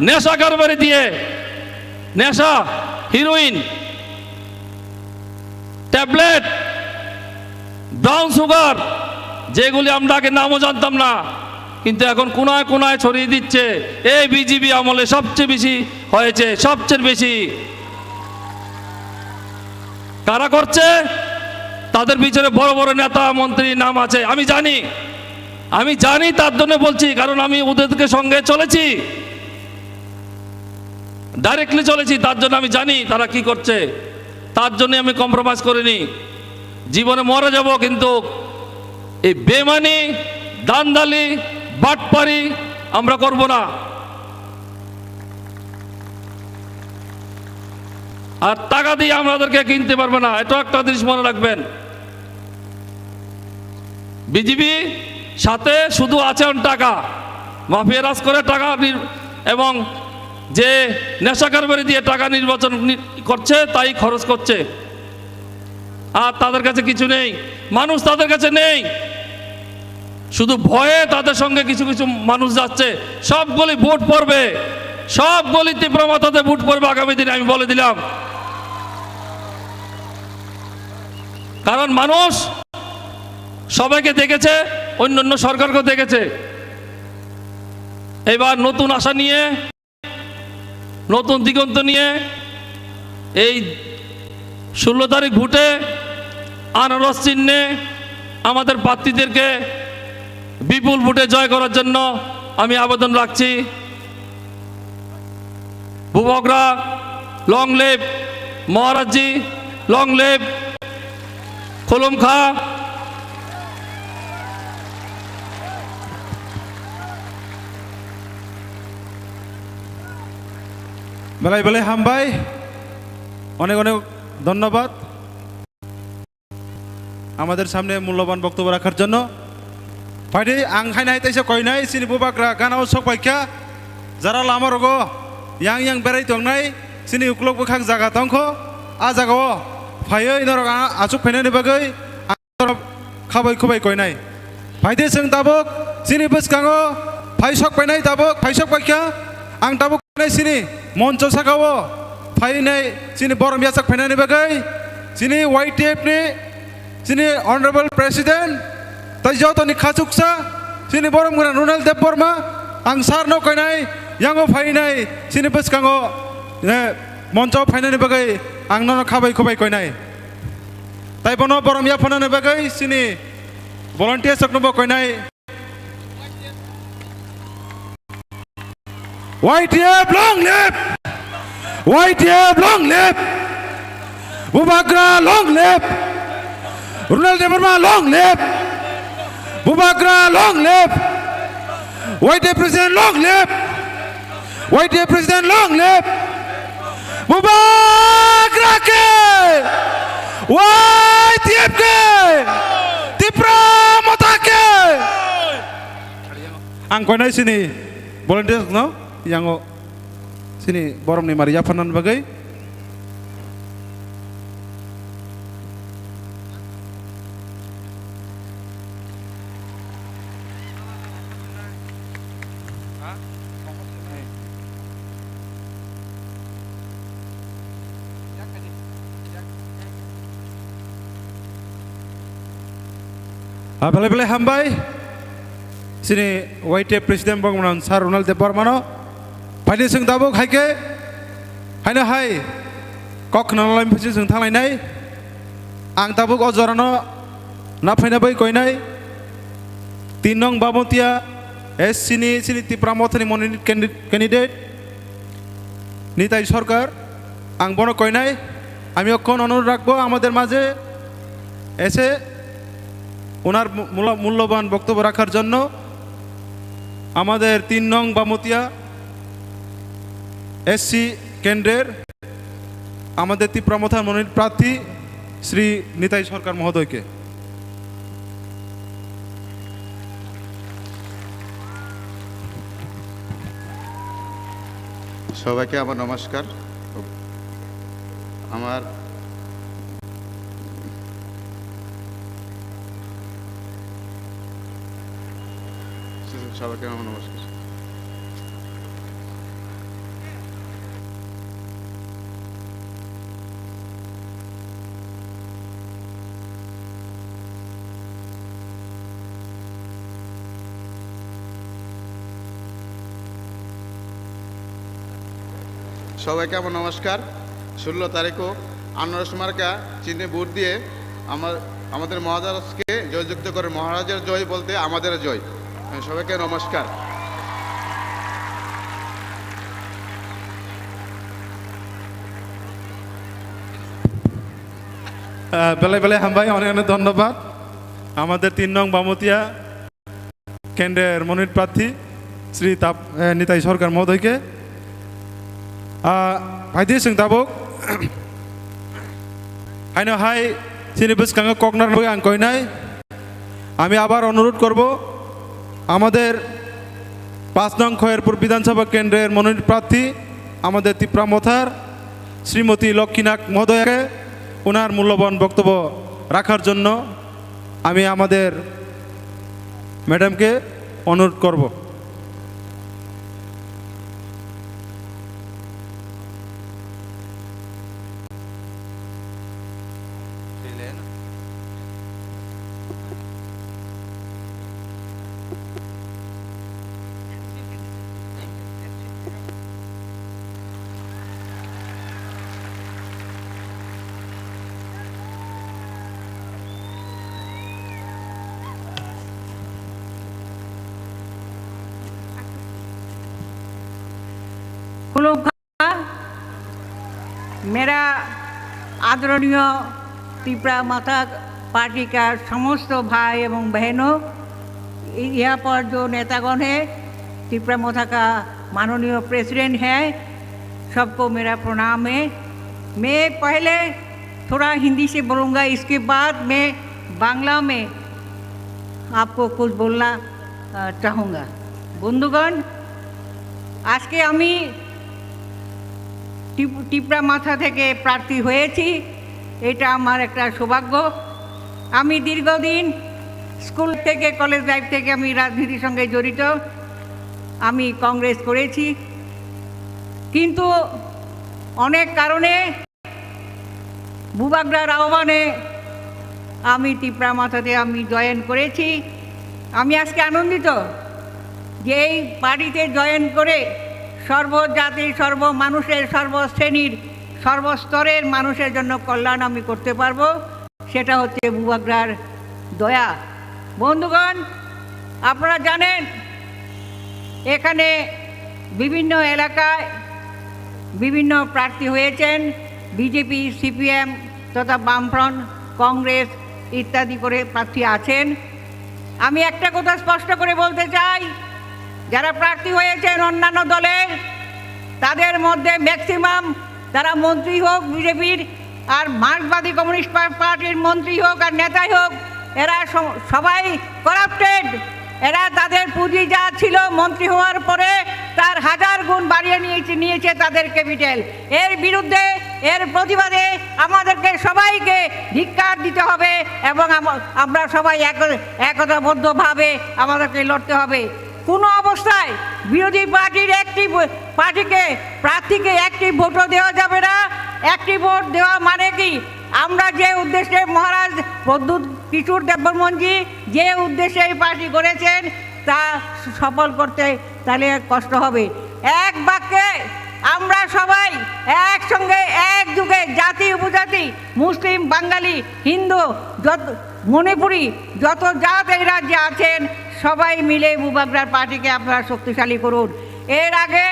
নেশা কারবারি দিয়ে, নেশা, হিরোইন, ট্যাবলেট, ব্রাউন সুগার, যেগুলি আমরা আগে নামও জানতাম না, কিন্তু এখন কোনায় কোনায় ছড়িয়ে দিচ্ছে। এই বিজেপি আমলে সবচেয়ে বেশি হয়েছে, সবচেয়ে বেশি। কারা করছে? তাদের পিছনে বড় বড় নেতা মন্ত্রীর নাম আছে, আমি জানি। আমি জানি, তার জন্য বলছি, কারণ আমি ওদেরকে সঙ্গে চলেছি, ডাইরেক্টলি চলেছি। তার জন্য আমি জানি তারা কি করছে। তার জন্য আমি কম্প্রোমাইজ করিনি। জীবনে মরে যাব, কিন্তু এই বেমানি, ধান্দালি বাটপারি আমরা করব না। আর টাকা দিয়ে আমাদেরকে কিনতে পারবে না, এটা একটা জিনিস মনে রাখবেন। বিজেপি সাথে শুধু আছে এখন টাকা, মাফিয়া রাজ করে টাকা নির-, এবং যে নেশা কারবারি দিয়ে টাকা নির্বাচন নি-, করছে, তাই খরচ করছে। আর তাদের কাছে কিছু নেই, মানুষ তাদের কাছে নেই। শুধু ভয়ে তাদের সঙ্গে কিছু কিছু মানুষ যাচ্ছে। সবগুলি ভোট পড়বে, সবগুলি তিপ্রা মথাতে ভোট পড়বে আগামী দিনে, আমি বলে দিলাম। কারণ মানুষ সবাইকে দেখেছে, অন্যান্য সরকারকেও দেখেছে। এবার নতুন আশা নিয়ে, নতুন দিগন্ত নিয়ে এই ষোলো তারিখ ভোটে আনারস চিহ্নে আমাদের প্রার্থীদেরকে বিপুল ভোটে জয় করার জন্য আমি আবেদন রাখছি। Bubagra, long live! Maharajji, long live! Khulumkha! Belai belai hambai, onek onek dhonnobad. Amader samne mulloban boktobbo rakhaar jonno. Phaidi ang haino hai teisa koinai, chini bubagra ganao sok paikha, jara lamarogo yang yang berai tongnai, chini uklok bwkhak jaga tongkho, a jagao phaiwi norok a-, achuk phainani bagwi ang norok khabai khubai koinai. Phaidi chwng tabuk chini bwskango phai sok painai, tabuk phai sok paikha, ang tabuk nai chini moncho sakao phainai chini borom yachak phainani bagwi chini Y T F ni chini Honorable President tai jotoni khachuksa chini borom gwnang Ronald Debbarma, ang sir no koinai, yango phainai chini bwskango, eh, moncho phainani bagwi ang nono khabai khubai koinai. Tai bono borom yaphanani bagwi chini volunteers rokno bo koinai. Y T F long live! Y T F long live! Bubagra long live! Ronald Debbarma long live! Bubagra long live! Y T F president long live! Y T F president long live! Bubagra ke! Y T F ke! Tipra Motha ke! Ang koinai chini volunteers no yango chini boromni mari yapharnani bagwi. Ah, belai belai hambai. Chini Y T F president bongmano sir Ronald Debbarmano. Phaidi chwng tabuk hai khe, haino hai kok khwnalai phai chwng thanglainai. Ang tabuk o jorano na phaina bai koinai. Tin nong Bamotia S C ni, chini Tipra Mothani monit candi-, candidate Nitai Sarkar, ang bono koinai. আমি এখন অনুরোধ রাখবো আমাদের মাঝে এসে ওনার মূল্য-, মূল্যবান বক্তব্য রাখার জন্য আমাদের তিন নং বামতিয়া এসসি কেন্দ্রের আমাদের তিপ্রা মথার মনোনীত প্রার্থী শ্রী নিতাই সরকার মহোদয়কে। সবাইকে আমার নমস্কার। আমার সবাইকে আমার নমস্কার। সবাইকে আমার নমস্কার। ষোলো তারিখও আনারস মার্কা চিহ্নে ভোট দিয়ে আমার, আমাদের মহারাজকে জয়যুক্ত করে, মহারাজের জয় বলতে আমাদের জয়। সবাইকে নমস্কার। আহ, বেলায় বেলায় হামবাই, অনেক অনেক ধন্যবাদ আমাদের তিন নং বামতিয়া কেন্দ্রের মনোনীত প্রার্থী শ্রী তাপ-, আহ, নিতাই সরকার মহোদয়কে। আহ, ভাইদি সিং তাবুক, হাইনো হাই, চিনি বুঝকাঙ্গা ককনার বই আং কইনাই। আমি আবার অনুরোধ করব আমাদের পাঁচ নং খয়েরপুর বিধানসভা কেন্দ্রের মনোনীত প্রার্থী আমাদের তিপ্রা মথার শ্রীমতী লক্ষ্মীনাথ মহোদয়াকে ওনার মূল্যবান বক্তব্য রাখার জন্য আমি আমাদের ম্যাডামকে অনুরোধ করব। खुलूंगा। मेरा आदरणीय तिपरा मथा पार्टी का समस्त भाई एवं बहनों, यहाँ पर जो नेतागण हैं, तिपरा मथा का माननीय प्रेसिडेंट है, सबको मेरा प्रणाम है। मैं पहले थोड़ा हिंदी से बोलूँगा, इसके बाद मैं बांग्ला में आपको कुछ बोलना, अ, चाहूँगा। বন্ধুগণ, আজকে আমি টিপ-, টিপরা মাথা থেকে প্রার্থী হয়েছি, এটা আমার একটা সৌভাগ্য। আমি দীর্ঘদিন স্কুল থেকে, কলেজ লাইফ থেকে আমি রাজনীতির সঙ্গে জড়িত। আমি কংগ্রেস করেছি, কিন্তু অনেক কারণে বুবাগ্রার আহ্বানে আমি তিপ্রা মথাতে আমি জয়েন করেছি। আমি আজকে আনন্দিত যে এই পার্টিতে জয়েন করে সর্বজাতি, সর্ব মানুষের, সর্বশ্রেণীর, সর্বস্তরের মানুষের জন্য কল্যাণ আমি করতে পারবো। সেটা হচ্ছে বুবাগ্রার দয়া। বন্ধুগণ, আপনারা জানেন, এখানে বিভিন্ন এলাকায় বিভিন্ন প্রার্থী হয়েছেন, বিজেপি, সিপিএম তথা বামফ্রন্ট, কংগ্রেস ইত্যাদি করে প্রার্থী আছেন। আমি একটা কথা স্পষ্ট করে বলতে চাই, যারা প্রার্থী হয়েছেন অন্যান্য দলের, তাদের মধ্যে ম্যাক্সিমাম তারা মন্ত্রী হোক বিজেপির, আর মার্ক্সবাদী কমিউনিস্ট পা-, পার্টির মন্ত্রী হোক আর নেতাই হোক, এরা স-, সবাই করাপ্টেড। এরা তাদের পুঁজি যা ছিল মন্ত্রী হওয়ার পরে তার হাজার গুণ বাড়িয়ে নিয়েছে, নিয়েছে তাদের ক্যাপিটাল। এর বিরুদ্ধে, এর প্রতিবাদে আমাদেরকে সবাইকে ধিক্কার দিতে হবে এবং আম-, আমরা সবাই এক-, একতাবদ্ধভাবে আমাদেরকে লড়তে হবে। কোনো অবস্থায় বিরোধী পার্টির একটি ব-, পার্টিকে, প্রার্থীকে একটি ভোটও দেওয়া যাবে না। একটি ভোট দেওয়া মানে কি, আমরা যে উদ্দেশ্যে মহারাজ প্রদ্যুৎ কিশোর দেববর্মনজি যে উদ্দেশ্যে এই পার্টি করেছেন, তা সফল করতে তাহলে কষ্ট হবে। এক বাক্যে আমরা সবাই একসঙ্গে, এক যুগে, জাতি উপজাতি, মুসলিম, বাঙালি, হিন্দু, যত মণিপুরি, যত জাত এই রাজ্যে আছেন, সবাই মিলে বুবাগ্রার পার্টিকে আপনারা শক্তিশালী করুন। এর আগে,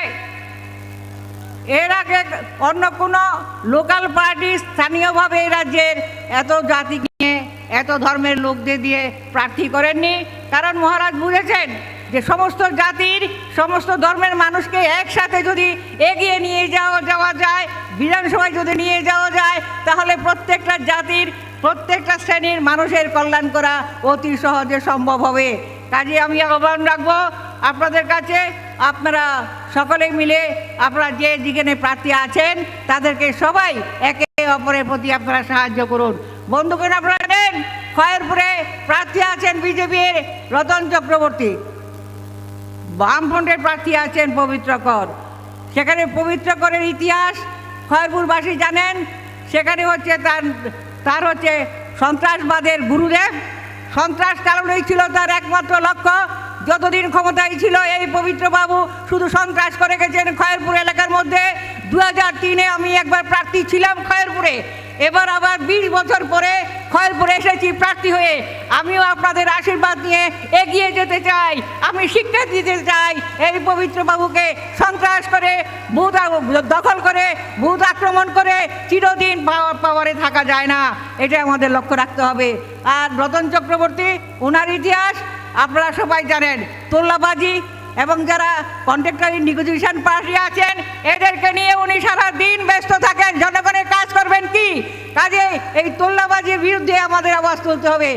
এর আগে অন্য কোনো লোকাল পার্টি স্থানীয়ভাবে এই রাজ্যের এত জাতি নিয়ে, এত ধর্মের লোকদের দিয়ে প্রার্থী করেননি, কারণ মহারাজ বুঝেছেন যে সমস্ত জাতির, সমস্ত ধর্মের মানুষকে একসাথে যদি এগিয়ে নিয়ে যাওয়া, যাওয়া যায়, বিধানসভায় যদি নিয়ে যাওয়া যায়, তাহলে প্রত্যেকটা জাতির, প্রত্যেকটা শ্রেণীর মানুষের কল্যাণ করা অতি সহজে সম্ভব হবে। কাজে আমি আহ্বান রাখবো আপনাদের কাছে, আপনারা সকলে মিলে আপনারা যে যেখানে প্রার্থী আছেন, তাদেরকে সবাই একে অপরের প্রতি আপনারা সাহায্য করুন। বন্ধুগণ, আপনারা জানেন, খয়েরপুরে প্রার্থী আছেন বিজেপির রতন চক্রবর্তী, বামফ্রন্টের প্রার্থী আছেন পবিত্র কর। সেখানে পবিত্র করের ইতিহাস খয়েরপুরবাসী জানেন। সেখানে হচ্ছে তার, তার হচ্ছে সন্ত্রাসবাদের গুরুদেব। সন্ত্রাস চালানোই ছিল তার একমাত্র লক্ষ্য। যতদিন ক্ষমতায় ছিল এই পবিত্র বাবু শুধু সন্ত্রাস করে গেছেন খয়েরপুর এলাকার মধ্যে। দু হাজার তিনে আমি একবার প্রার্থী ছিলাম খয়েরপুরে, এবার আবার বিশ বছর পরে খয়েরপুরে এসেছি প্রার্থী হয়ে। আমিও আপনাদের আশীর্বাদ নিয়ে এগিয়ে যেতে চাই। আমি শিক্ষা দিতে চাই, এই পবিত্র বাবুকে সন্ত্রাস করে, ভূত আ-, দখল করে, ভূত আক্রমণ করে চিরদিন পাওয়া-, পাওয়ারে থাকা যায় না। এটা আমাদের লক্ষ্য রাখতে হবে। আর রতন চক্রবর্তী, ওনার ইতিহাস আপনারা সবাই জানেন। তোল্লাবাজি এবং যারা কন্ট্রাক্টরি নেগোসিয়েশন পার্টি আছেন, এদেরকে নিয়ে উনি সারা দিন ব্যস্ত থাকেন। জনগণের কাজ করবেন কি? কাজে এই তোল্লাবাজির বিরুদ্ধে আমাদের আওয়াজ তুলতে হবে।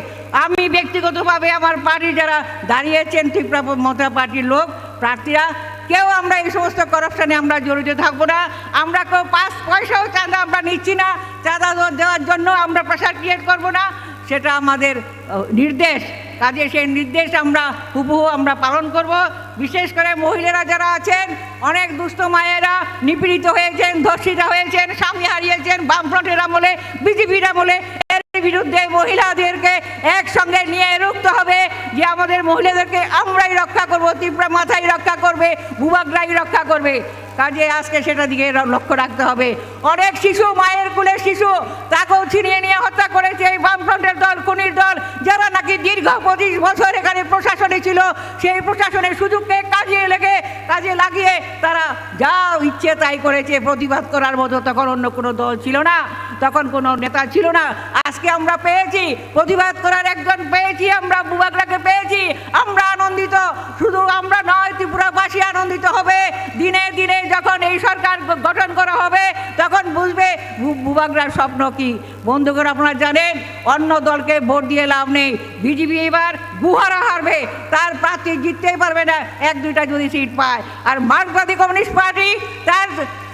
আমি ব্যক্তিগতভাবে, আমার পার্টি যারা দাঁড়িয়েছেন, ত্রিপুরা মথুরা পার্টির লোক, প্রার্থীরা, কেউ আমরা এই সমস্ত করাপশনে আমরা জড়িত থাকবো না। আমরা কেউ পাঁচ পয়সাও চাঁদা আমরা নিচ্ছি না। চাঁদা দে-, দেওয়ার জন্য আমরা প্রেশার ক্রিয়েট করব না, সেটা আমাদের, আহ, নির্দেশ। কাজে সেই নির্দেশ আমরা হুবহু আমরা পালন করব। বিশেষ করে মহিলারা যারা আছেন, অনেক দুস্থ মায়েরা নিপীড়িত হয়েছেন, ধর্ষিতা হয়েছেন, স্বামী হারিয়েছেন, বামফ্রন্টের আমলে, বিজেপির আমলে। এর বিরুদ্ধে মহিলাদেরকে একসঙ্গে নিয়ে রুখতে হবে যে আমাদের মহিলাদেরকে আমরাই রক্ষা করব, তিপ্রা মথাই রক্ষা করবে, বুবাগ্রাই রক্ষা করবে। কাজে আজকে সেটা দিকে র-, লক্ষ্য রাখতে হবে। অনেক শিশু, মায়ের কোলে শিশু, তাকেও ছিনিয়ে নিয়ে হত্যা করেছে এই বামফ্রন্টের দল, খুনির দল, যারা নাকি দীর্ঘ পঁচিশ বছর এখানে প্রশাসনে ছিল। সেই প্রশাসনের সুযোগকে কাজে লেগে, কাজে লাগিয়ে তারা যা ইচ্ছে তাই করেছে। প্রতিবাদ করার মতো তখন অন্য কোনো দল ছিল না, তখন কোনো নেতা ছিল না। আজকে আমরা পেয়েছি, প্রতিবাদ করার একজন পেয়েছি, আমরা বুবাগ্রাকে পেয়েছি। আমরা আনন্দিত, শুধু আমরা নয়, ত্রিপুরাবাসী আনন্দিত হবে। দিনে দিনে যখন এই সরকার গ-, গঠন করা হবে, তখন বুঝবে বু-, বুবাগ্রার স্বপ্ন কি। বন্ধুগণ, আপনারা জানেন, অন্য দলকে ভোট দিয়ে লাভ নেই। বিজেপি এবার গুহারা হারবে, তার প্রার্থী জিততেই পারবে না, এক দুইটা যদি সিট পায়। আর মার্ক্সবাদী কমিউনিস্ট পার্টি, তার,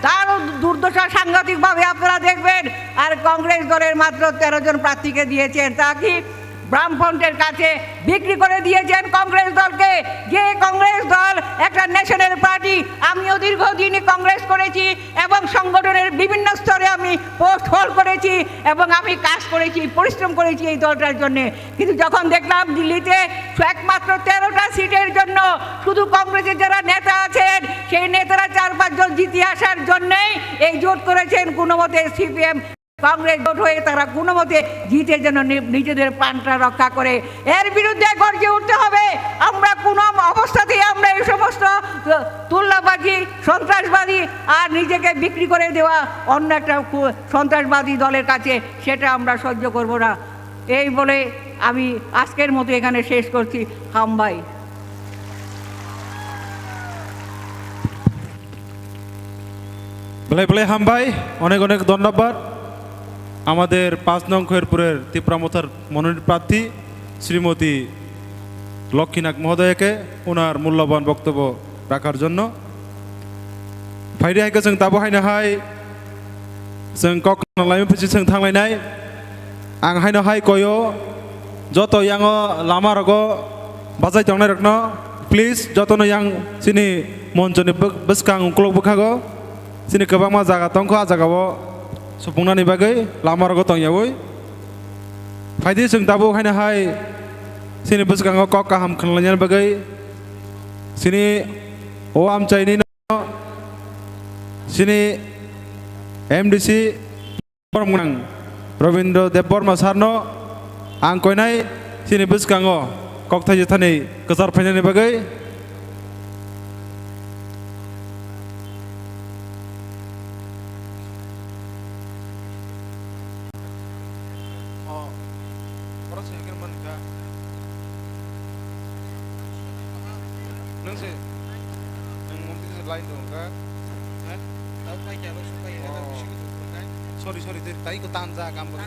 তারও দুর্দশা সাংঘাতিকভাবে আপনারা দেখবেন। আর কংগ্রেস দলের মাত্র তেরো জন প্রার্থীকে দিয়েছেন, তা কি বামফ্রন্টের কাছে বিক্রি করে দিয়েছেন কংগ্রেস দলকে? যে কংগ্রেস দল একটা ন্যাশনাল পার্টি, আমিও দীর্ঘদিনই কংগ্রেস করেছি এবং সংগঠনের বিভিন্ন স্তরে আমি পোস্ট হোল্ড করেছি এবং আমি কাজ করেছি, পরিশ্রম করেছি এই দলটার জন্য। কিন্তু যখন দেখলাম দিল্লিতে একমাত্র তেরোটা সিটের জন্য শুধু কংগ্রেসের যারা নেতা আছেন, সেই নেতারা চার পাঁচজন জিতে আসার জন্যই এই জোট করেছেন, কোনো মতে সিপিএম কংগ্রেস জোট হয়ে তারা কোনো মতে জিতে যেন নি-, নিজেদের প্রাণটা রক্ষা করে। এর বিরুদ্ধে গর্জে উঠতে হবে। আমরা কোনো অবস্থাতেই আমরা এই সমস্ত, আহ, তুল্লাবাজি, সন্ত্রাসবাদী আর নিজেকে বিক্রি করে দেওয়া অন্য একটা কু-, সন্ত্রাসবাদী দলের কাছে, সেটা আমরা সহ্য করব না। এই বলে আমি আজকের মতো এখানে শেষ করছি। হামবাই। বেলায় বেলায় হামবাই, অনেক অনেক ধন্যবাদ আমাদের পাঁচ নং খয়েরপুরের তিপ্রা মথার মনোনীত প্রার্থী শ্রীমতী লক্ষ্মীনাথ মহোদয়াকে ওনার মূল্যবান বক্তব্য রাখার জন্য। Phaidi hai khe chwng tabuk haino hai chwng kok nang laimani phusi chwng thanglainai. Ang haino hai koyo joto yango lama rogo bachai tongnai rokno, please, jotono yang chini monchoni bw-, bwskang uklok bwkhago chini kwbangma jaga tongkho, a jagao supungnani bagwi lama rogo tongyawi. Phaidi chwng tabuk haino hai chini bwskango kok kaham khwnlainani bagwi chini o amchaini no chini M D C borok gwnang Robindra Debbarma sir no ang koinai chini bwskango kok thaisa thani kwchar phainani bagwi. Sorry, sorry, tei tai ko tan ja kam bo.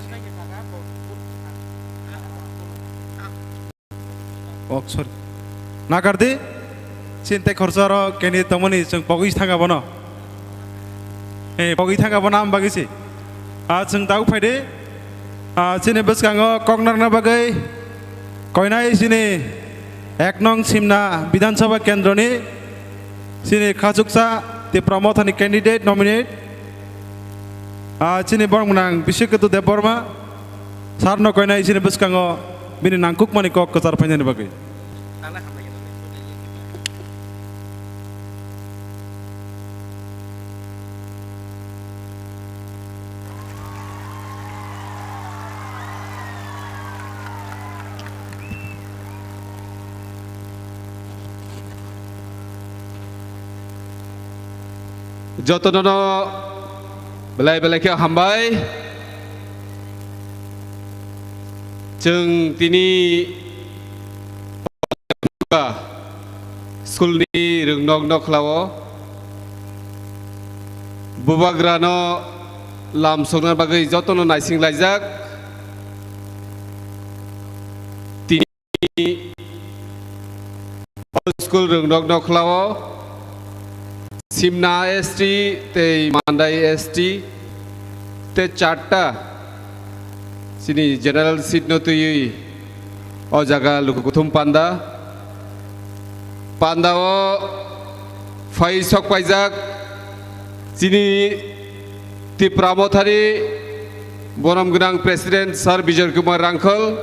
Oh, sorry. Nakardi, chini tei khorsa oro keni tongmani chwng pogwi thanga bono. Eh, pogwi thanga bono am bagwi si. Ah, chwng tabuk phaidi. Ah, chini bwskango kok narwkna bagwi koinai chini ek nong Simna Bidhan Sabha Kendroni chini khachuksa Tipra Mothani candidate nominate. Ah, chini borok gwnang Bishekatu Debbarma. Sir no koinai chini bwskango bini nangkukmani kok kwchar phainani bagwi. Jotono belai belai khe hambai. Chwng tini school ni rwngnok nokhlao bubagrano lam sokna bagwi jotono naising laijak. Tini school rwngnok nokhlao Simna S T tei Mandai S T tei charta chini general seat no twiwi o jaga luku kuthum panda. Panda o phai sok paijak chini Tipra Mothani borom gwnang President Sir Bijoy Kumar Rangkhol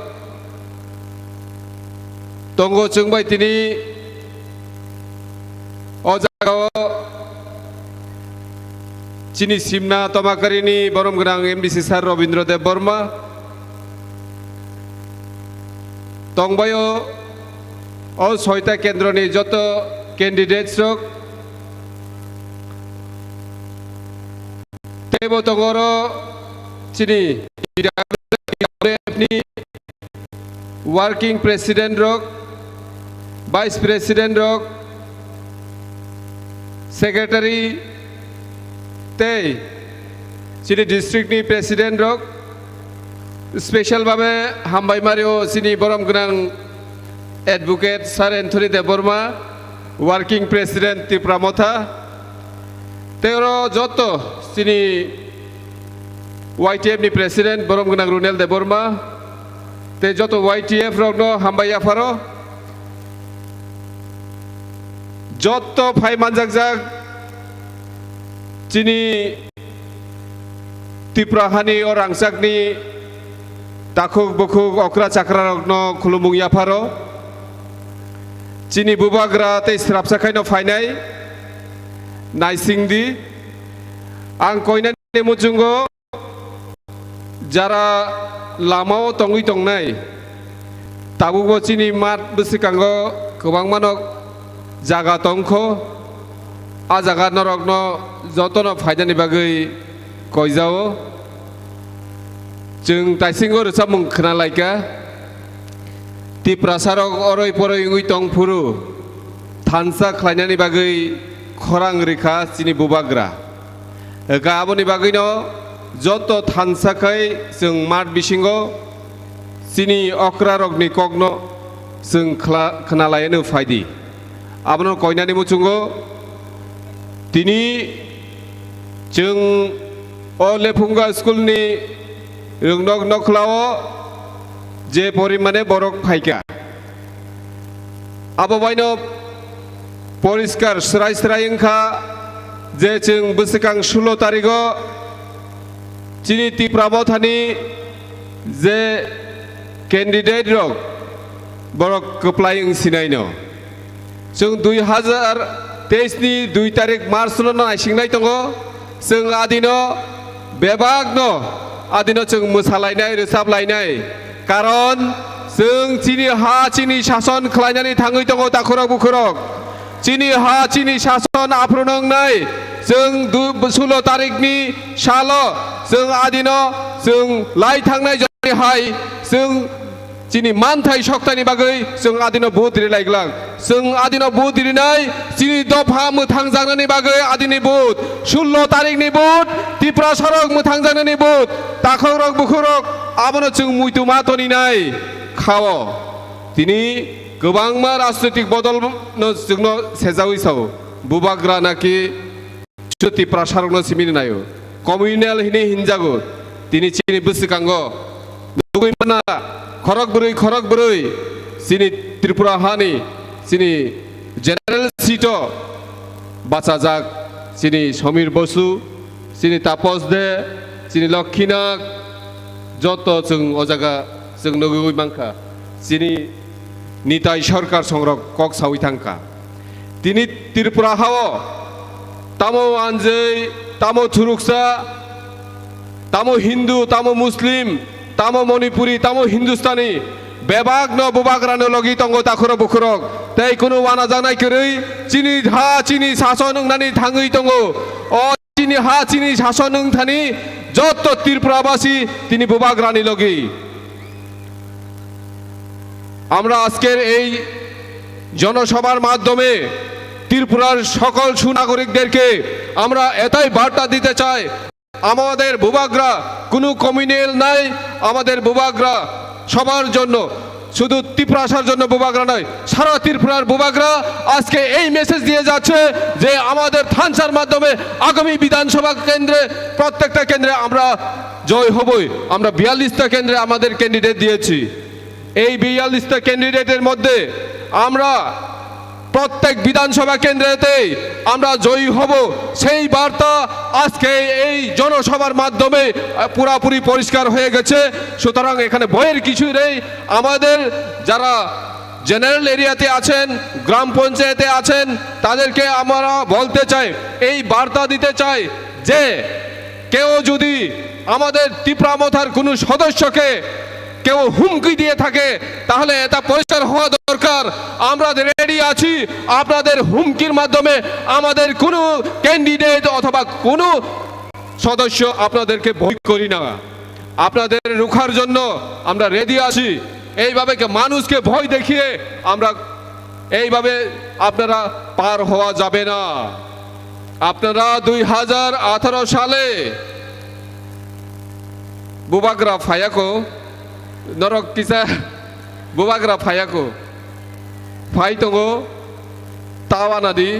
tongo chwng bai tini o jagao chini Simna Tomakarini borom gwnang M D C Sir Robindra Debbarma tongbaio. O soita kendroni joto candidates rok teibo tongo oro chini ni working president rok, vice president rok, secretary tei chini district ni president rok special babe hambai mario chini borom gwnang advocate Sir Anthony Debbarma, working president Tipra Motha, tei oro joto chini Y T F ni president borom gwnang Runel Debbarma tei joto Y T F rokno hambai yapharo. Joto phai manjakjak chini Tipra hani o rangchakni takhuk bukhuk okra chakra rokno khulumung yapharo. Chini bubagra tei srapsa khaino phainai naising di. Ang koinani muchungo jara lamao tongwi tongnai, tabukbo chini mat bwswkango kwbangmano jaga tongkho, a jaga norokno jotono phainani bagwi koijao. Chwng taisingo rwchapmung khwnalaikha, Tiprasarok oroi poroi wngwi tongphuru thansa khlainani bagwi khorang rikha chini bubagra. Eka aboni bagwino joto thansa khai chwng mat bisingo chini okra rokni kokno chwng khla-, khna laiano phaidi. Abono koinani muchungo tini chwng o Lephunga school ni rwngnok nokhlao je porimane borok phaikha. Abo baino poriskar srai srai wngkha je chwng bwswkang sulo tarigo chini Tipra Mothani je candidate rok borok kwplai wng sinaino. Chwng dui hazar teis ni dui tarik March no naisingnai tongo. Chwng adino bebakno adino chwng mwsalainai, rwchaplainai. Karon chwng chini ha, chini sason khlainani thangwi tongo takhurok bukhurok. Chini ha, chini sason aphuru nwngnai. Chwng du-, sulo tarikni salo chwng adino chwng lai thangnai joni hai chwng chini manthai soktani bagwi chwng adino vote rilai glak. Chwng adino vote rinai, chini dopha mwthangjaknani bagwi adini vote, sullo tarikni vote, Tiprasarok mwthangjaknani vote, takhokrok bukhurok abono chwng muitu ma toninai khao. Tini kwbangma rajnoitik bodol no chwngno sejawi sao. Bubagra naki Tiprasarokno simini naio. Communal hini hinjago. Tini chini bwswkango nugwi mana khorok bwrwi, khorok bwrwi chini Tripura hani chini general seat o bachajak chini Somir Bosu, chini Tapos De, chini Lokhinag, joto chwng o jaga chwng nugwi mankha. Chini Nitai Sarkar songrok kok sawi thangkha. Tini Tripura hao tamo anjwi, tamo thuruksa, tamo Hindu, tamo Muslim, tamo Manipuri, tamo Hindustani, bebakno bubagrano logi tongo takhurok bukhurok. Tei kunu wanajaknai kwrwi chini ha, chini sason wngnani thangwi tongo. O chini ha, chini shason wng thani joto Tripurabasi tini Bubagrani logi. আমরা আজকের এই জনসভার মাধ্যমে ত্রিপুরার সকল সুনাগরিকদেরকে আমরা এটাই বার্তা দিতে চাই, আমাদের বুবাগ্রা কোনো কমিউনাল নাই, আমাদের বুবাগ্রা সবার জন্য, শুধু ত্রিপুরাসার জন্য বুবাগ্রা নয়, সারা ত্রিপুরার বুবাগ্রা আজকে এই মেসেজ দিয়ে যাচ্ছে যে আমাদের থানসার মাধ্যমে আগামী বিধানসভা কেন্দ্রে প্রত্যেকটা কেন্দ্রে আমরা জয় হবই। আমরা বিয়াল্লিশটা কেন্দ্রে আমাদের ক্যান্ডিডেট দিয়েছি। এই বিয়াল্লিশটা ক্যান্ডিডেটের মধ্যে আমরা প্রত্যেক বিধানসভা কেন্দ্রেতেই আমরা জয়ী হব, সেই বার্তা আজকে এই জনসভার মাধ্যমে, আহ, পুরাপুরি পরিষ্কার হয়ে গেছে। সুতরাং এখানে ভয়ের কিছুই নেই। আমাদের যারা জেনারেল এরিয়াতে আছেন, গ্রাম পঞ্চায়েতে আছেন, তাদেরকে আমরা বলতে চাই, এই বার্তা দিতে চাই যে কেউ যদি আমাদের তিপ্রা মথার কোনো সদস্যকে কেউ হুমকি দিয়ে থাকে, তাহলে এটা পরিষ্কার হওয়া দরকার। আমরা রেডি আছি আপনাদের হুমকির মাধ্যমে আমাদের কোনো ক্যান্ডিডেট অথবা কোনো সদস্য আপনাদেরকে ভয় করি না। আপনাদের রুখার জন্য আমরা রেডি আছি। এইভাবে কে-, মানুষকে ভয় দেখিয়ে আমরা এইভাবে আপনারা পার হওয়া যাবে না। আপনারা দুই হাজার আঠারো সালে Bubagra phayako, norok kisa Bubagra phayako. Phai tongo, tawa nadi.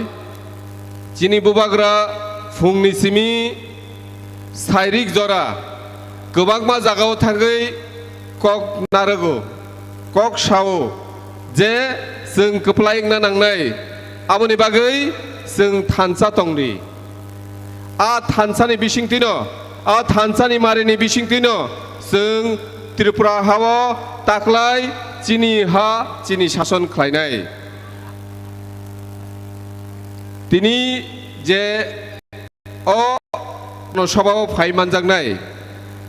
Chini Bubagra phungni simi sairik jora kwbangma jagao thangwi kok narwgo, kok sao je chwng kwplai wngna nangnai, aboni bagwi chwng thansa tongdi. A thansani bisingtwino, a thansani marini bisingtwino chwng Tripura hao taklai chini ha, chini sason khlainai. Tini je o no sobao phai manjaknai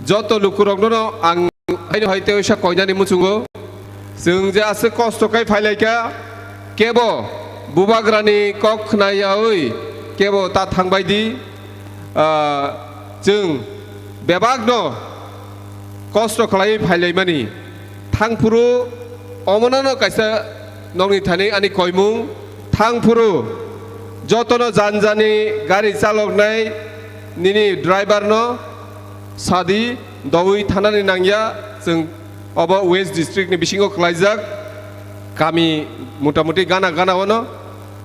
joto lukurokno ang haino hai teisa koinani muchungo. Chwng je aswk kosto khai phailaikha, kebo Bubagrani kok khnayawi kebo ta thangbai di. Ah, chwng bebakno kosto khlaiwi phailaimani. Thangphuru omonono kaisa nokni thani ani koimung. Thangphuru jotono janjani gari chaloknai nini driver no sadi dowi thanani nangya. Chwng obo West District ni bisingo kwlaijak kami motamuti gana gana ono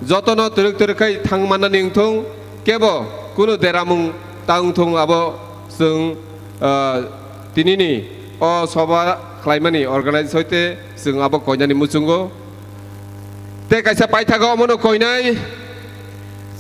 jotono twrwk twrwk khai thang mannani wngthung, kebo kunu deramung ta wngthung abo chwng, ah, tinini o soba khlaimani organize hoite chwng abo koinani muchungo. Tei kaisa paithago omono koinai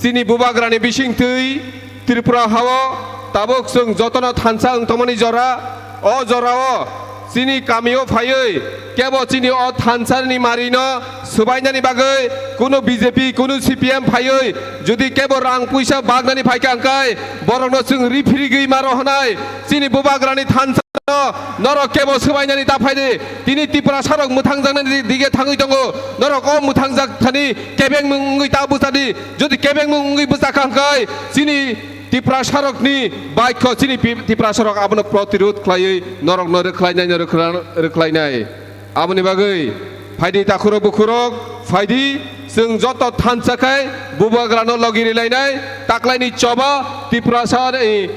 chini Bubagrani bisingtwi Tripura hao tabuk chwng jotono thansa wng tongmani jora, o jorao chini kamio phaiwi kebo chini o thansani marino swbainani bagwi kunu B J P, kunu C P M phaiwi jodi kebo rang puisa bagnani phaikha hwnkhe borokno chwng riphirigwi ma rohonai. Chini Bubagrani thansa no norok kebo swbainani ta phaidi. Tini Tiprasarok mwthangjaknani dige thangwi tongo. Norok o mwthangjak thani kebengmung wngwi ta bwchadi. Jodi kebengmung wngwi bwchakha hwnkhe chini Tiprasarokni baikho chini pi-, Tiprasarok abono protirod khlaiwi norokno rwkhlainai, rwkhla-, rwkhlainai. Aboni bagwi phaidi takhurok bukhurok phaidi chwng joto thansa khai Bubagrano logi rilainai taklaini choba Tiprasa, eh,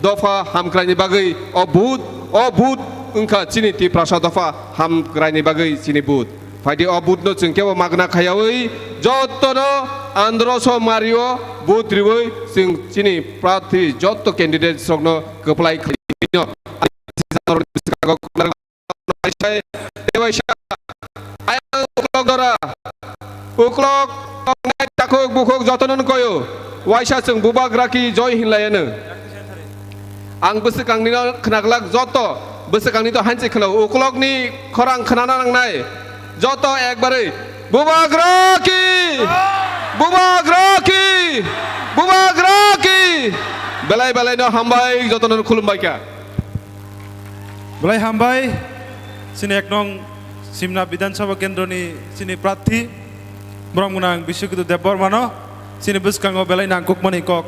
dopha hamkraini bagwi o vote, o vote wngkha chini Tiprasa dopha hamkraini bagwi chini vote. Phaidi o vote no chwng kebo magna khayawi jotono androso mario vote riwi chwng chini prarthi joto candidates rokno kwplai khlaino. Waisa, tei waisa. Ayang uklok dora. Uklok tongnai takhuk bukhuk jotono koyo. Waisa chwng Bubagra ki joy hinlaiano. Ang bwswkangni no khnaglak joto. Bwswkangni to hansi khna. Uklokni khorang khnana nangnai. Joto ekbarwi. Bubagra ki! Bubagra ki! Bubagra ki! Belai belai no hambai jotono khulumbai kha. Belai hambai, chini ek nong Simna Bidhan Sabha Kendroni chini prarthi, borok mwnang Biswakidhu Debbarmano chini bwskango belai nangkukmani kok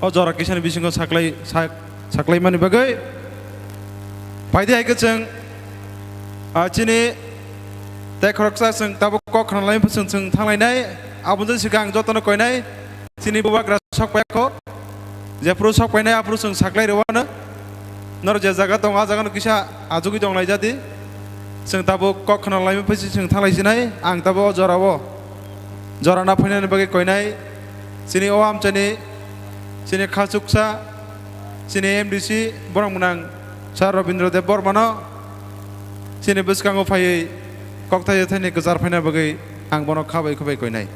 o jora kisani bisingo saklai, sak-, saklaimani bagwi. Phaidi hai khe chwng, ah, chini tei khoroksa chwng tabuk kok khna lai chwng, chwng thanglainai. Aboni swkang jotono koinai chini bubagra sok paikho. Jephuru sok painai aphuru chwng saklai rwano. Norok je jaga tongo, a jagano kisa achugwi tong lai jadi. Chwng tabuk kok khna lai phai chwng thang lai sinai. Ang tabuk o jorao jora na phainani bagwi koinai chini o amchaini, chini khachuksa, chini M D C borok mwnang Sir Robindra Deb Bormano chini bwskango phaiwi kokthai thaini kwchar phaina bagwi ang bono khabai khubai koinai.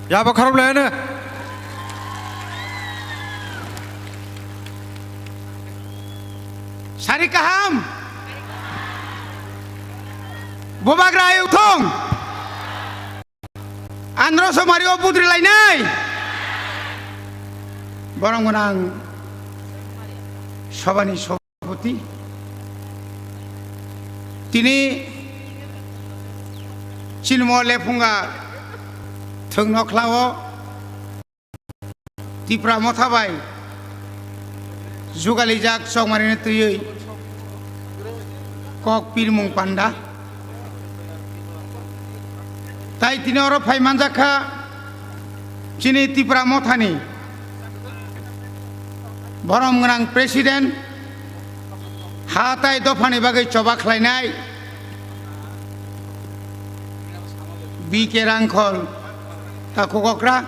Yabo kharap lene. Sari kaham. Bubagra ayuk thong. Andro somari o putri lainai. Borong gwnang sobani sobani. Tini chini mo lephunga thwng nokhlao Tipra motha bai jugalijak chongmarini twiwi kok pirmung panda. Tai tini oro phai manjak kha chini Tipra mothani borom gwnang president, ha tai dophani bagwi choba khlainai B K Rangkhol takhuk okra.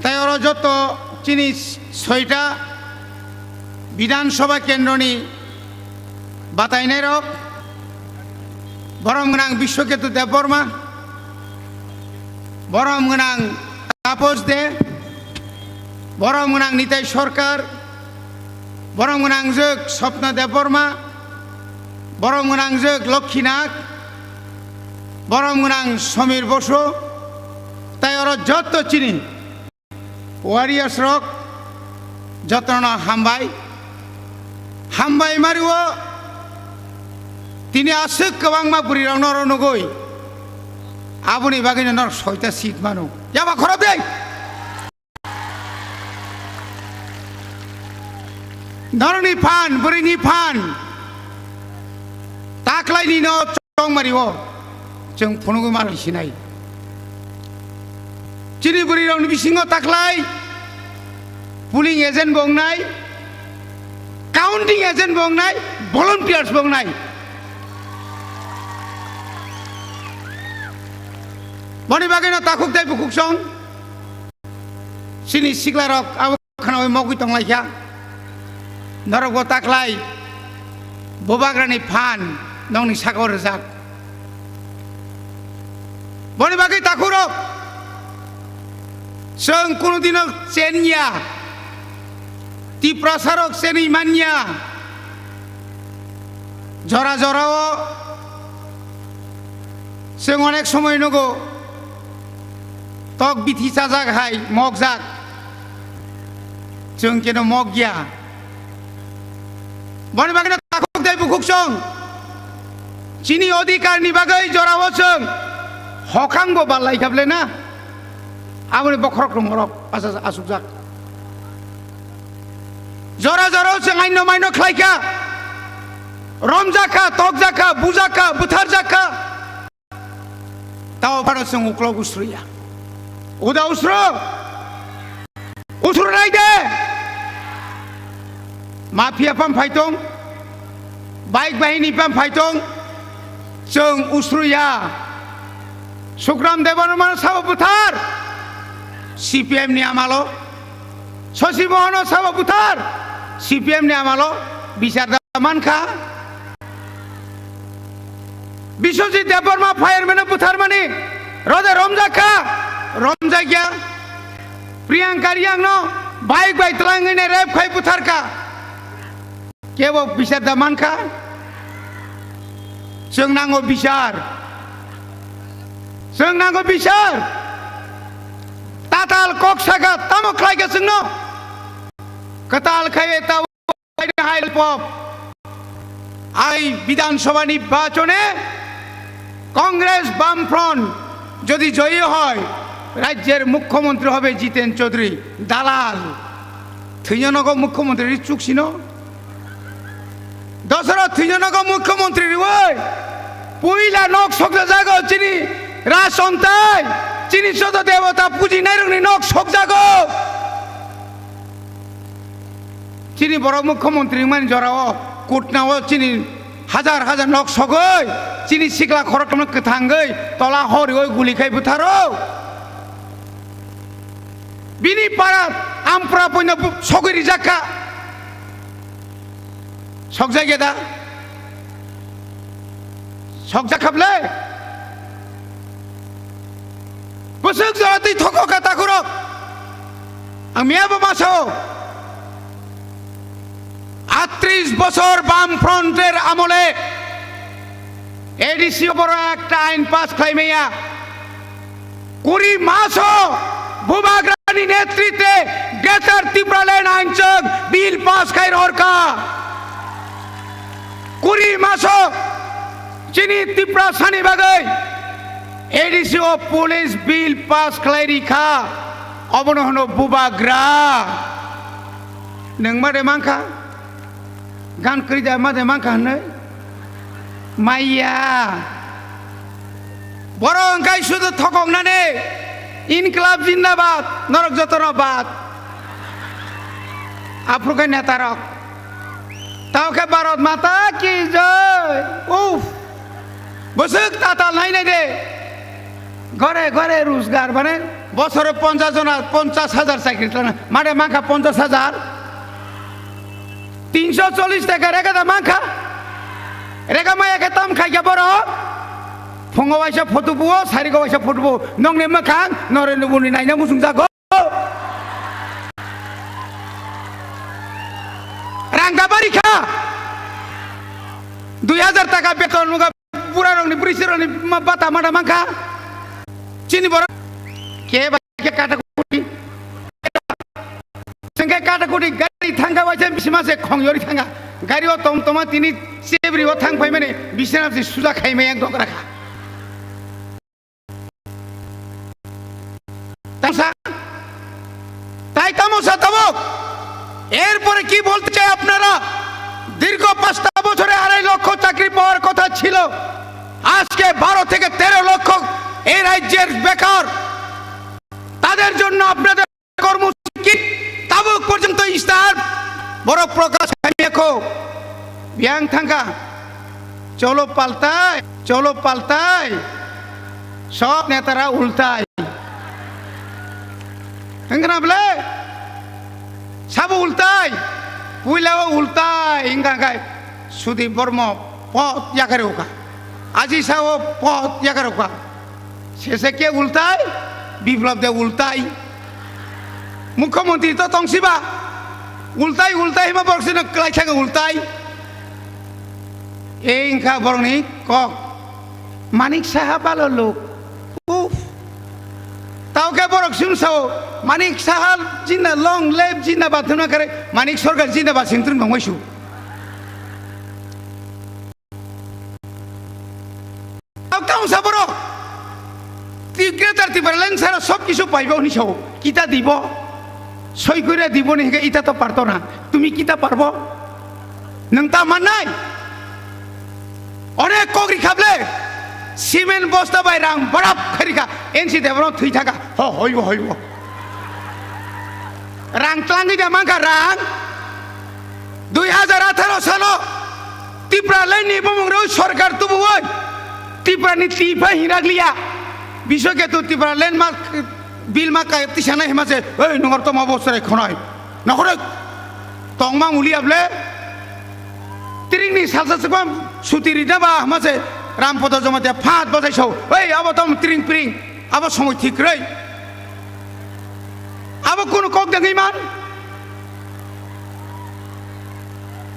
Tai oro joto chini soita Bidhan Sabha kendroni batainairok, borom gwnang Biswaketu Debbarma, borom gwnang Taposh De, borom gwnang Nitai Sarkar, borom gwnang jwk Swapna Debbarma, borom gwnang jwk Lokhi Nag, borom gwnang Samir Bosu, tai oro joto chini warriors rok jotono hambai. Hambai mario tini aswk kwbangma bwrwi rokno oro nugwi aboni bagwino norok soita seat mano. Yaba khorok dei. Norokni phan, bwrwini phan taklaini no. Chongmari o chwng phunugwi manwi sinai. Chini bwrwi rokni bisingo taklai polling agent bo wngnai, counting agent bo wngnai, volunteers bo wngnai. Boni bagwino takhuk tei bukhuk song chini sikla rok abo khnawi mogwi tonglaikha. Norokbo taklai bubagrani phan nokni sakao rwjak. Boni bagwi takhurok, chwng kunu dino chenya, Tiprasarok chenwi manya. Jora jorao chwng onek somoi nugo, tok bithi chajak hai mokjak, chwng keno mokya. Boni bagwino takhuk tei bukhuk chwng chini odhikar ni bagwi jorao chwng hokhang bo ballai kha ble na, aboni bokhorok rwng rok asukjak. Jora jorao chwng aino maino khlai kha, romjak kha, tokjak kha, bujak kha, bwtharjak kha. Tao phano chwng uklok usruya. Uda usru. Usru nai de. Mafia pham phai tong. Bike bahini pham phai tong. Chwng usruya. Sukram Debbarma sabo bwthar. C P M ni amalo. Shashi Mohono sabo bwthar. C P M ni amalo. Bichar da mankha. Biswajit Debbarma fireman-o butharmani rode romjak kha, romjakya. Priyanka Riyangno bike bai twlangwi nai rape khai butharkha. Kebo bichar da mankha? Chwng nango bichar. Chwng nango bichar. Tatal kok saka tamo khlai khe chwngno? Kwtal khai ta hai pop. Ai Bidhan Sabha nirbachone Congress Bamfront jodi joyi hoy, rajyer mukhyamantri hobe Jiten Chaudhary. Dalal. Thwino nogo mukhyamantri ri chuksino. Dosaro thwino nogo mukhyamantri riwi. Puila nok sokjajago chini Raj Ontai. Chini joto debota pujinairokni nok sokjago. Chini borok mukhyamantri wngmani jorao kutnao chini hajar hajar nok sogwi, chini sikla khorokthomno kwthangwi tola horiwi guli khai butharo. Bini para ampra puino bu-, sogwi rijak kha. Sokjak ya da? Sokjak kha ble? Bwswk jora twi thoko kha takhurok. Ang miyabo ma sao. আটত্রিশ বছর বামফ্রন্টের আমলে এডিসি বড় একটা আইন পাস খাইমেয়া কুড়ি মাসও বুবাগ্রানি নেতৃত্বে গ্রেটার ত্রিপুরাল্যান্ড আইনচং বিল পাস খাই রহরকা। কুড়ি মাসও চিনি ত্রিপুরা সানি বাগৈ এডিসি ও পুলিশ বিল পাস খাই রিখা। অবনহন বুবাগ্রা। Nung ma de mankha? Gan kwrwi da ma de mankha hwnwi? Maya. Borok wngkha sudu thokoknani. Inklab jindabad, norok jotono bad. Aphuru khe netarok. Tao khe Bharat Mata ki jai. Uff. Bwswk tatal nai nai de. Gore gore rojgar mane bosore ponchash jona ponchash hajar chakri tlana. Made mankha ponchash hajar. Tinsho chollish taka rega da mankha. Rega maya khe tam khaikha borok. Phungo waisa photo buo, sarigo waisa photo buo. Nongni mwkhang Narendra Modi naina muchung jago. Rang da bari kha. Dui hajar taka beton muga. Pura rokni bwrwi sirokni ma-, bata mada mankha. Chini borok ke ba ke kata kuti. Sengke kata kuti gari thangka waisa bisima se khong yori thanga. Gari o tom toma tini chebri o thang phai mani bisina se suja khai mai ang dok rakha. Tamsa, tai tamo sa tabuk? এরপরে কি বলতে চাই আপনারা? দীর্ঘ পাঁচটা বছরে আড়াই লক্ষ চাকরি পাওয়ার কথা ছিল, আজকে বারো থেকে তেরো লক্ষ এই রাজ্যের বেকার। তাদের জন্য আপনাদের কর্মসূচি কি? তাবুক পর্যন্ত ইশতেহার বড় প্রকাশ খাইয়াখো বিয়াং থাঙ্কা। চলো পাল্টাই, চলো পাল্টাই। সব নেতারা উল্টাই। Wngkha na bwle? Sabo ultai. Puila o ultai. Wngkha khe Sudip Bormo pot yakarokha. Aji sao pot yakarokha. Sese ke ultai? Biplab de ultai. Mukhyamantri to tongsiba. Ultai, ultai hima borok sino kwlai thangkha ultai. Ei wngkha borokni kok. Manik Saha balo lok. Uf. Tao khe borok sum sao, Manik Saha jinna long live jinna ba thumna kare, Manik Sarkar jinna ba singtrum nongoi su. Tao kaung sa borok. Ti Greater Tipraland sara sob kisu paibo hini sao. Kita dibo. Soi koira dibo ni hingke ita to parto na. Tumi kita parbo. Nwng ta mannai? Onek kok rikha ble. Cement bosta bai rang barap khai rikha. N C Debbarma thwi thaka. Ho, hoibo, hoibo. Rang tlangwi da mankha rang. Dui hajar atharo salo Tipraland ni bumung rw sarkar tubuwi. Tipra ni twi phai hinrak liya. Biswa ketu Tipraland ma bill ma kai tisana hima se. Ei, nungar to ma bo chwrai khonai. Nokhoroi tongma ulia ble. Tiringni salsa swkang suti rina ba hama se Rampodo Jamatia phat bajai sao. Ei, abo tamo tiring piring. Abo somoi thik kwrwi. Abo kunu kok dengwi man.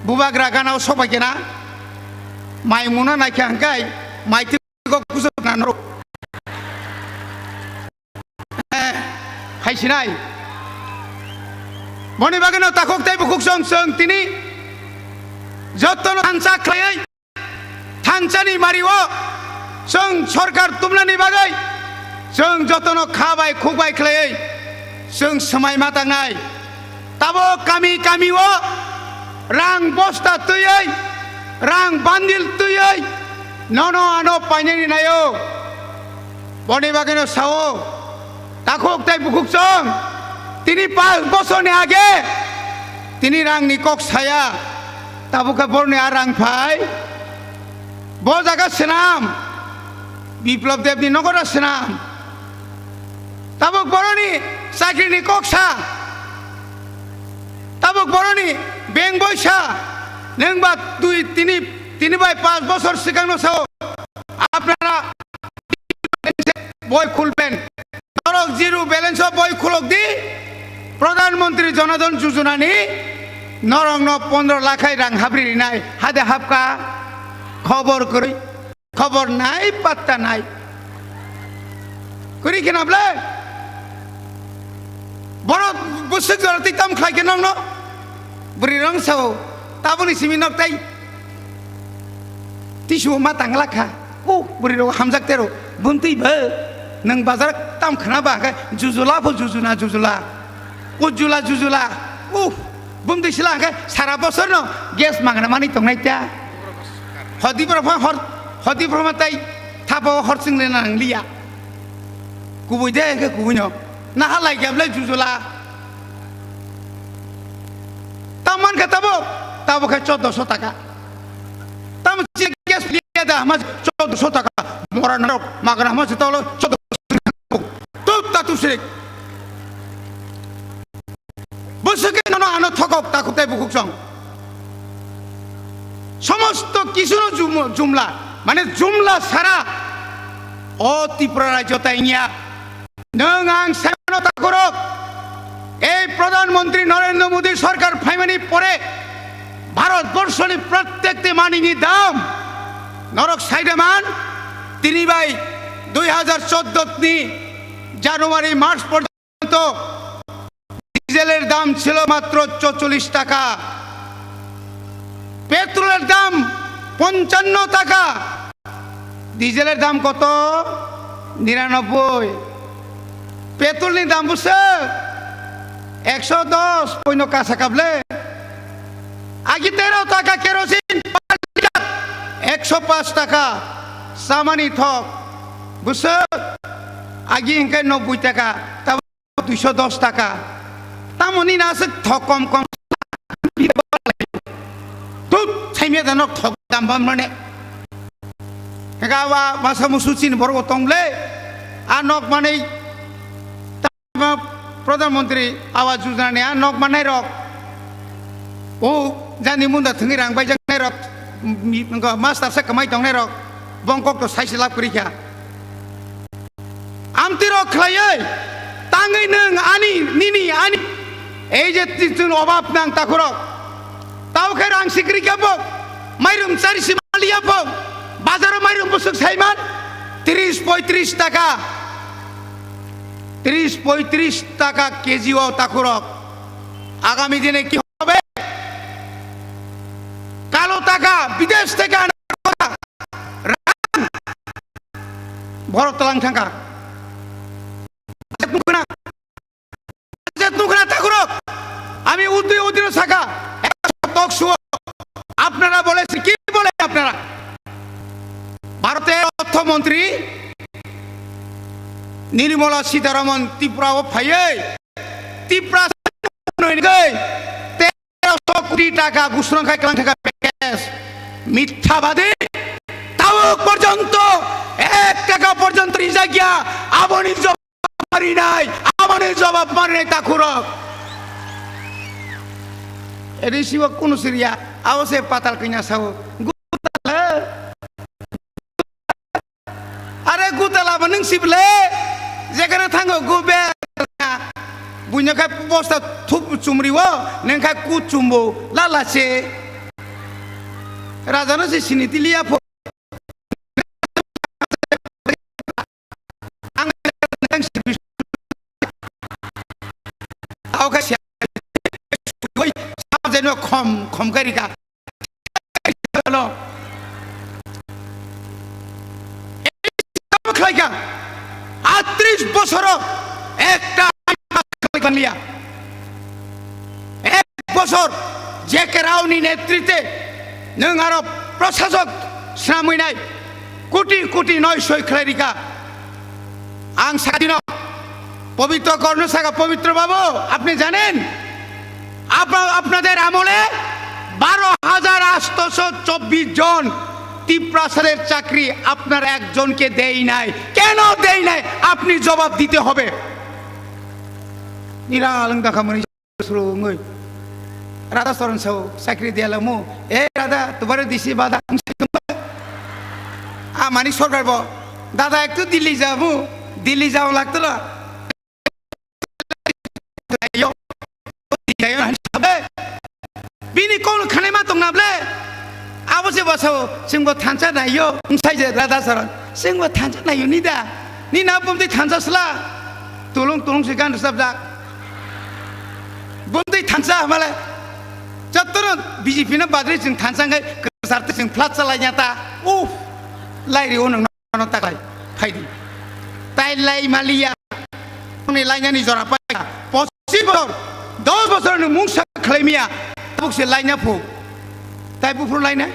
Bubagra gana o sok bai kena. Mai muna naikha hangkai. Mai Kok kusuk na norok. sinai. Boni bagwino takhuk tei bukhuk chwng, chwng tini jotono thansa khlaiwi, thansani mario chwng sorkar tumnani bagwi chwng jotono kha bai khuk bai khlaiwi chwng swmai ma tangnai. Tabuk kami kami o rang bosta twiwi, rang bandil twiwi nono ano painani naio. Boni bagwino sao, takhuk tei bukhuk chwng, tini pas bosorni age tini rangni kok saya, tabuk khe borni a rang phai, bo jaga swnam, Biplab Debni nogora swnam, tabuk boroni chakrini kok sa, tabuk boroni beng boisa, nwng ba twi tini, tini bai pas bosor swkangno sao, আপনারা বই খুলবেন, norok zero balance o boi khulok di, Pradhan Mantri Jan Dhan Yojana ni norok no pondro lakh hai rang habri rinai, hade hapka, khobor kwrwi, khobor nai, patta nai. Kwrwi khe na ble? Borok bwswk jora twi tam khlai khe nokno? Bwrwi rong sao, tabukni simi nok tai. Tisu ma tangla kha. O bwrwi rok hamjak tero. Buntwi bo. Nwng bazar tam khna ba khe jujula pho jujuna jujula. O jula jujula. O buntwi sila khe sara bosor no gas magna mani tongnai ta. Hodi bro pha hor, hodi bro ma tai thapo hor sing le nang liya. Kubui de khe kubui no. Na halai khe ble jujula. Tam man khe tabuk, tabuk khe choddoso taka. Tam si gas liya da hama choddoso taka. Mora narok magra hama si tolo choddoso taka. Tu ta tu sirik. Bwswk khe nono ano thokok takhuk tei bukhuk chwng. Somosto kisuno jum-, jumla, mane jumla sara o Tripura rajyo tai wngya. Nwng ang saimano takhurok, ei Pradhan Mantri Narendra Modi sorkar phaimani pore Bharat borshoni prottekti manini dam norok saidaman tini bai dui hajar choddo ni January March porjonto diesel er dam chilo matro chochollish taka, petrol er dam ponchonno taka, diesel er dam koto? Niranobboi. Petrol ni dam bwswk ekso dos poino kasa kable. Agi tero taka kerosene, ekso paanch taka chamani thok bwswk, agi hwnkhe nobboi taka, tabuk duiso dos taka. Tamoni na aswk thok kom kom. Tut, saimya da nok thok dam bam mane. Hwnkhe awa masa musu chini borok tong le. A nok manwi Pradhan Mantri Awas Yojana ni a nok manai rok. O jani munda thwngwi rang baijaknai rok, mi-, wngkha master sa kwmai tongnai rok. Bongkok to saise lab kwrwi kha. Amtwi rok khlaiwi tangwi nwng ani, nini, ani. Ei je ti-, chwng obab nang takhurok. Tao khe rang sikri khe bo, mairum chari si maliya bo, bazaro mairum bwswk saiman, tris poitris taka, tris poitris taka K G o takhurok. Agami dine ki hobe? Kalo taka, bidesh theke ana taka, rang, borok tlang thangkha. যে তুখরা ঠাকুরক, আমি উদ্দি উদ্দিন শাখা, একটা talk show, আপনারা বলেছেন, কি বলেন আপনারা? ভারতের অর্থমন্ত্রী নির্মলা সীতারামন ত্রিপুরাও ফাইয়ে, ত্রিপুরা তেরোশো কোটি টাকা ঘোষণা খাই কালাং থাকা প্যাকেজ, মিথ্যাবাদী। তাও পর্যন্ত এক টাকা পর্যন্ত রিজা গিয়া আবনি জবাব মারি নাই, আবনি জবাব মারি নাই তাখুরক। এরি শিব কোন সিরিয়া, আওসে পাতাল কিনা Sao. Are gutala bo nwng sible, jekhano thango gu be, buino khai bosta thup chumrio, nwng khai ku chumbo, lala se. Raja no se sini tiliya pho. Ang no khom khom khe rika. Khlaika, atris bosoro ekta khlaikha liya. Ek bosor J K Raoni netrite nwng aro prosasok swnamwi nai koti koti noi soi khlai rika. Ang sadino পবিত্র কর্ণ শাখা পবিত্র বাবু, আপনি জানেন, আপনা-, আপনাদের আমলে বারো হাজার আটশো চব্বিশ জন তিপ্রাসাদের চাকরি আপনারা একজনকে দেই নাই। কেন দেই নাই? আপনি জবাব দিতে হবে। Nira aleng dakha mani suru ngoi. Radha Saran sao, sakri dia lamu. Eh, Radha, tumhare disi bada. Ah, mani sorkar bo. Dada, ektu Delhi jamu. Delhi jao lagto na. Bini kol khanai ma tong na ble. Abo se bosao, chwngbo thansa nai yo, wngsai je Radha Saran. Chwngbo thansa nai yo ni da. Ni na bumtwi thansa sla. Tulung tulung se gan rwchapjak. Bumtwi thansa hamale. Jottono B J P no badri chwng thansa wngkhe kwchar twi chwng flat chalai ya ta. Uff. Lai ri o nwng. Ano taklai phaidi. Tai lai maliya. Ni lainani jora paikha. Pochis bosor, dos bosor ni mungsa khlai miya. Tabuk se laina phu. Tai buphuru lainai.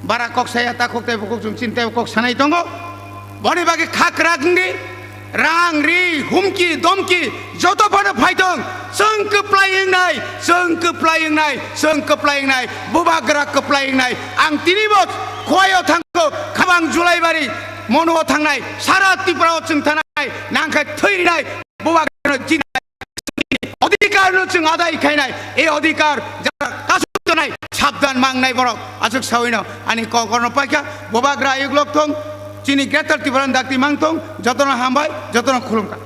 Bara kok saya ta kok tai kok chwng chin tai kok sanai tongo. Boni bagwi khakrak wngdi. Rang ri, humki, domki, joto phano phaitong, chwng kwplai wngnai, chwng kwplai wngnai, chwng kwplai wngnai, bubagra kwplai wngnai. Ang tini bo khoyo thangkho, khabang Julaibari, mono thangnai, sara Tripura o chwng thanai, nangkhe thwi rinai, bubagra jinai, odhikar no chwng adai khainai, e odhikar jara kasuk tonai, sabdan mangnai borok, aswk sawino ani kokor no paikha, bubagra ayuk lok thong, chini Greater Tripura ni dakti mang thong, jotono hambai, jotono khulumkha.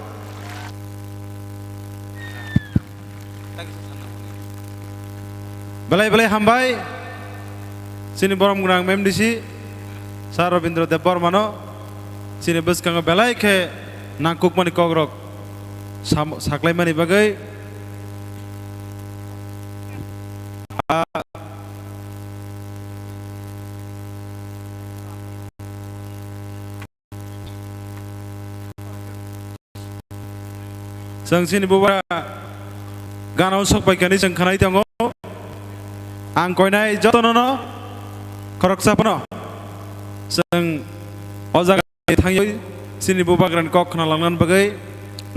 Belai belai hambai, chini borom gwnang M D C, Sir Robindra Debbarmano, chini bwskango belai khe nangkukmani kokrok sam-, saklaimani bagwi. Ah, Chwng chini bubagra gana o sok paikha hinwi chwng khwnai tongo. Ang koinai jotono no khoroksa phano chwng o jaga thangwi chini bubagrani kok khna langnani bagwi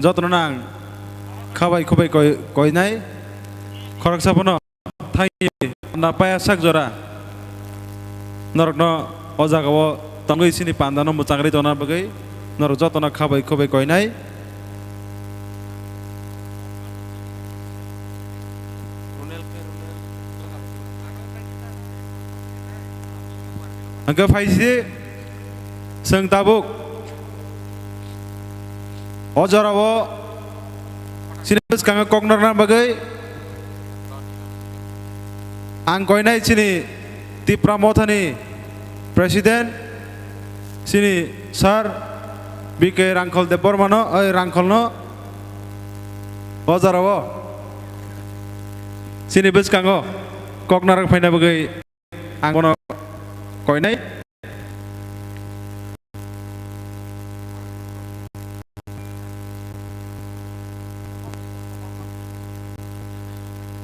jotono no ang khabai khubai koi-, koinai khoroksa phano thangwi panda paya sak jora norokno o jaga o tongwi chini panda no mwchangri tongna bagwi norok jotono khabai khubai koinai. Hwnkhe phaisidi chwng tabuk o jorao chini bwskango kok narwkna bagwi ang koinai chini Tipra Mothani President chini Sir B K Rangkhol Debbarmano, oi Rangkholno o jorao chini bwskango kok narwk phaina bagwi ang bono koinai.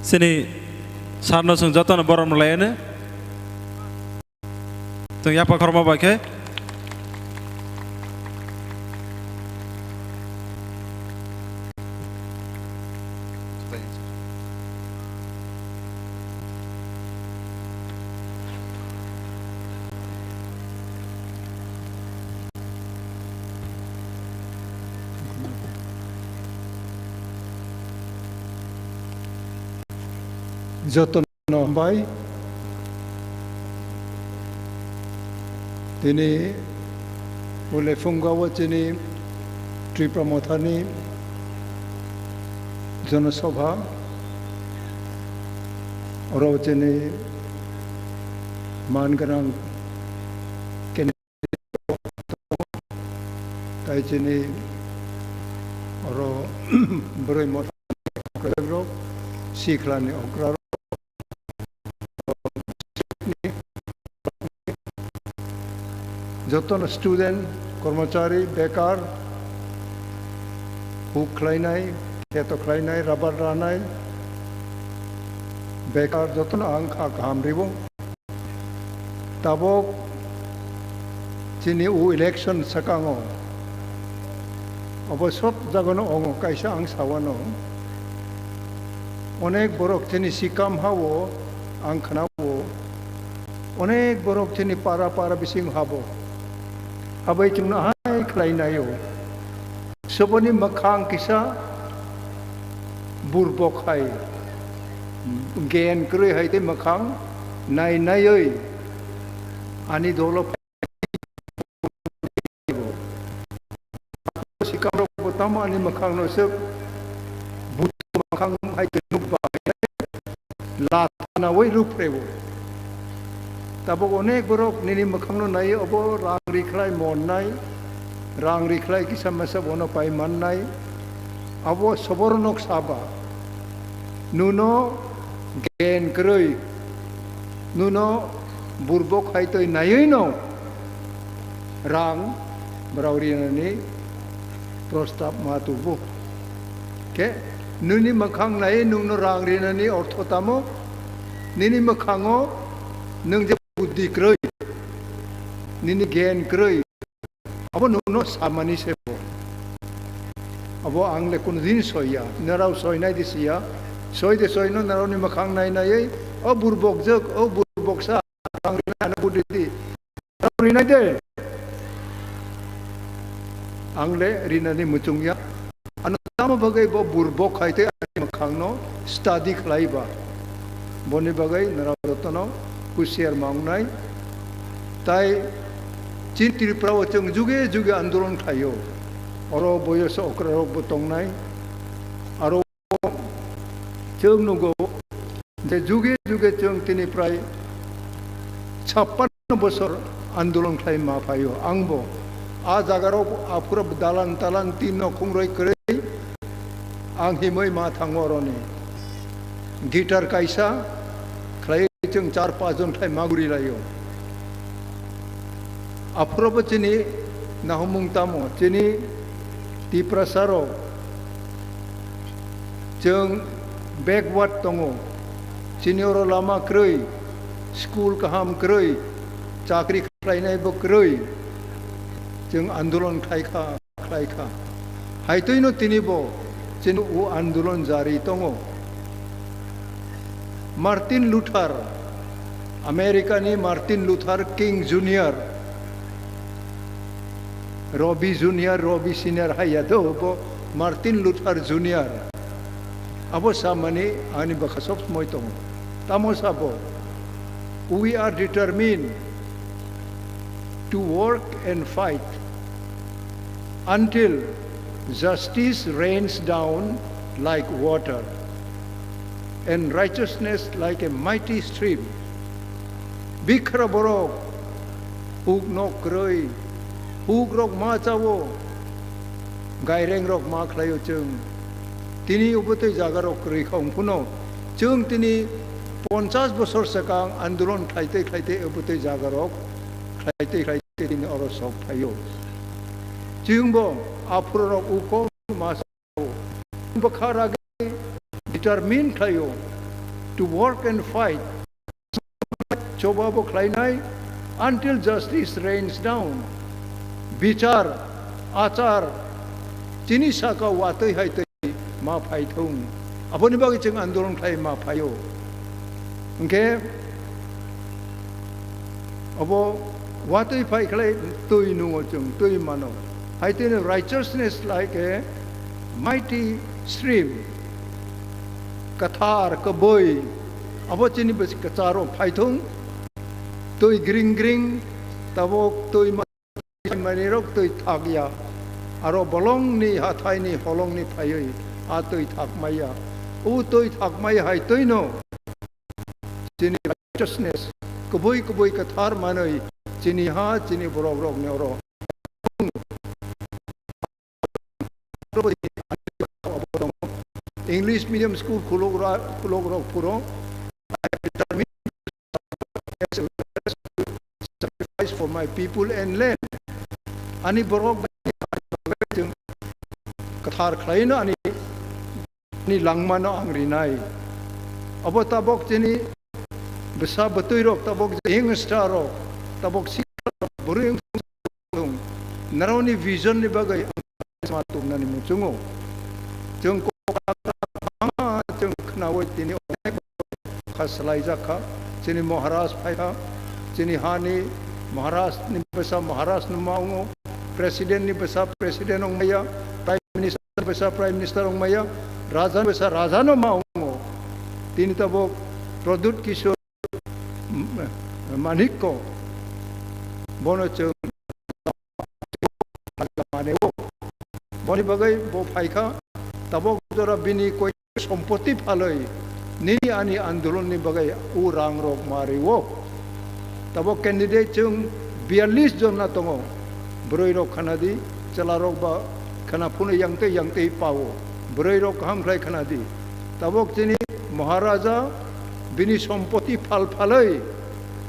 Chini sir no chwng jotono borom rwlai anw. Chwng yapha khorma bai khe. Jotono hambai. Tini pule phungo o chini Tripura Mothani Jonosabha, oro chini man gwnang candidate, tai chini oro Bwrwi Mothani okra rok, Sikhlani okra rok, Jotono student, kormochari, bekar, huk khlainai, kheto khlainai, rabar ranai, bekar jotono ang kha kaham ribo. Tabok chini o election sakango obo sob jagano ongo kaisa ang sawano. Onek borok chini sikam hao ang khnao. Onek borok chini para para bising habo. Abai chwngno hai khlai naio. Soboni mwkhang kisa burbok hai, gen kwrwi hai tei mwkhang nai naiwi ani dolo phai. Sikamrok bo tamo ani mwkhangno se buto mwkhang hai tei nukba hai tei latnawi ruphrego. Tabok onek borok nini mwkhangno nai obo rang rikhlai monnai, rang rikhlai kisa masa bono pai mannai, abo sobornok saba. Nuno gen kwrwi, nuno burbok hai tei naiwi no rang borok rinani prostab ma tubu. Khe nini mwkhang nai nwngno rang rinani ortho tamo? Nini mwkhango nwng je buddhi kwrwi, nini gen kwrwi, abo nwngno samani se bo. Abo ang le kunu din soiya, narao soinai de siya, soi de soino narao ni mwkhang nai naiwi, o burbok jwk, o burbok sa, ang rinai ano buddhi di. Rinai de. Ang le rinani muchung ya. Ano tamo bagwi bo burbok hai tei ani mwkhangno study khlai ba. Boni bagwi narao jotono husiar ma wngnai. Tai chin Tripura o chwng juge juge andolon khlaio. Oro boyos okra rok bo tongnai. Aro chwng nugo je juge juge chwng tini prai chappanno bosor andolon khlai ma phaio. Angbo a jagarok aphuru dalan talan tin nokhung roi kwrwi ang himwi ma thango oroni. Guitar kaisa khlai chwng char pas jon khlai ma guri laio. Aphuru bo chini nahumung tamo, chini Tiprasa rok chwng backward tongo, chini oro lama kwrwi, school kaham kwrwi, chakri khlainai bo kwrwi, chwng andolon khlai kha, khlai kha. Hai twi no tini bo chini o andolon jari tongo. Martin Luther, America ni Martin Luther King Junior, Robbie Junior, Robbie Senior hai ya do, bo Martin Luther Junior. Abo samani ani bwkha sob somoi tongo. Tamo sabo, "We are determined to work and fight until justice rains down like water and righteousness like a mighty stream." Bikhra borok huk nok kwrwi, huk rok ma chawo, gaireng rok ma khlaio chwng. Tini obotwi jaga rok kwrwi kha wngphano chwng tini ponchash bosor swkang andolon khlaitwi khlaitwi obotwi jaga rok khlaitwi khlaitwi tini oro sok phaio. Chwngbo aphuru rok uko ma sao. Bwkha ragwi determine khlaio to work and fight. Choba bo khlainai until justice rains down. Bichar, achar, chini saka watwi hai twi ma phai thung. Aboni bagwi chwng andolon khlai ma phaio. Hwnkhe abo watwi phai khlai twi nungo chwng, twi mano. Hai twi no righteousness like a mighty stream. Kwthar, kwbwi, abo chini bwswk kwcharo phai thung. Twi gring gring, tabok twi ma-, manwirok twi thak ya. Aro bolongni hathaini holongni phaiwi a twi thak maya. O twi thak maya hai twi no chini righteousness, kwbwi kwbwi kwthar manwi chini ha, chini borok rokni oro. English medium school khulok ra-, khulok rok phuro. I determine sacrifice for my people and land. Ani borok bai chwng kwthar khlaino ani, ani langmano ang rinai. Abo tabok chini bwsa bwtwi rok, tabok je youngster rok, tabok sikla rok, bwrwi wng thung, naroni vision ni bagwi ang ma tubnani muchungo. Chwng kok chwng khnawi tini onek kha swlaijak kha. Chini Maharaj phai kha, chini hani Maharaj ni bwsa Maharaj no ma wngo, President ni bwsa President ong maya, Prime Minister ni bwsa Prime Minister ong maya, Raja ni bwsa Raja no ma wngo. Tini tabok Pradyut Kishore Manikko, bono chwng maneo. Boni bagwi bo phaikha, tabok jora bini koi sompoti phalwi nini ani andolonni bagwi o rang rok ma rwo. Tabok candidate chwng biyallis jon na tongo. Bwrwi rok khana di, chwla rok ba khana phunu yangtwi yangtwi pao. Bwrwi rok kaham khlai khana di. Tabok chini Maharaja bini sompoti phal phalwi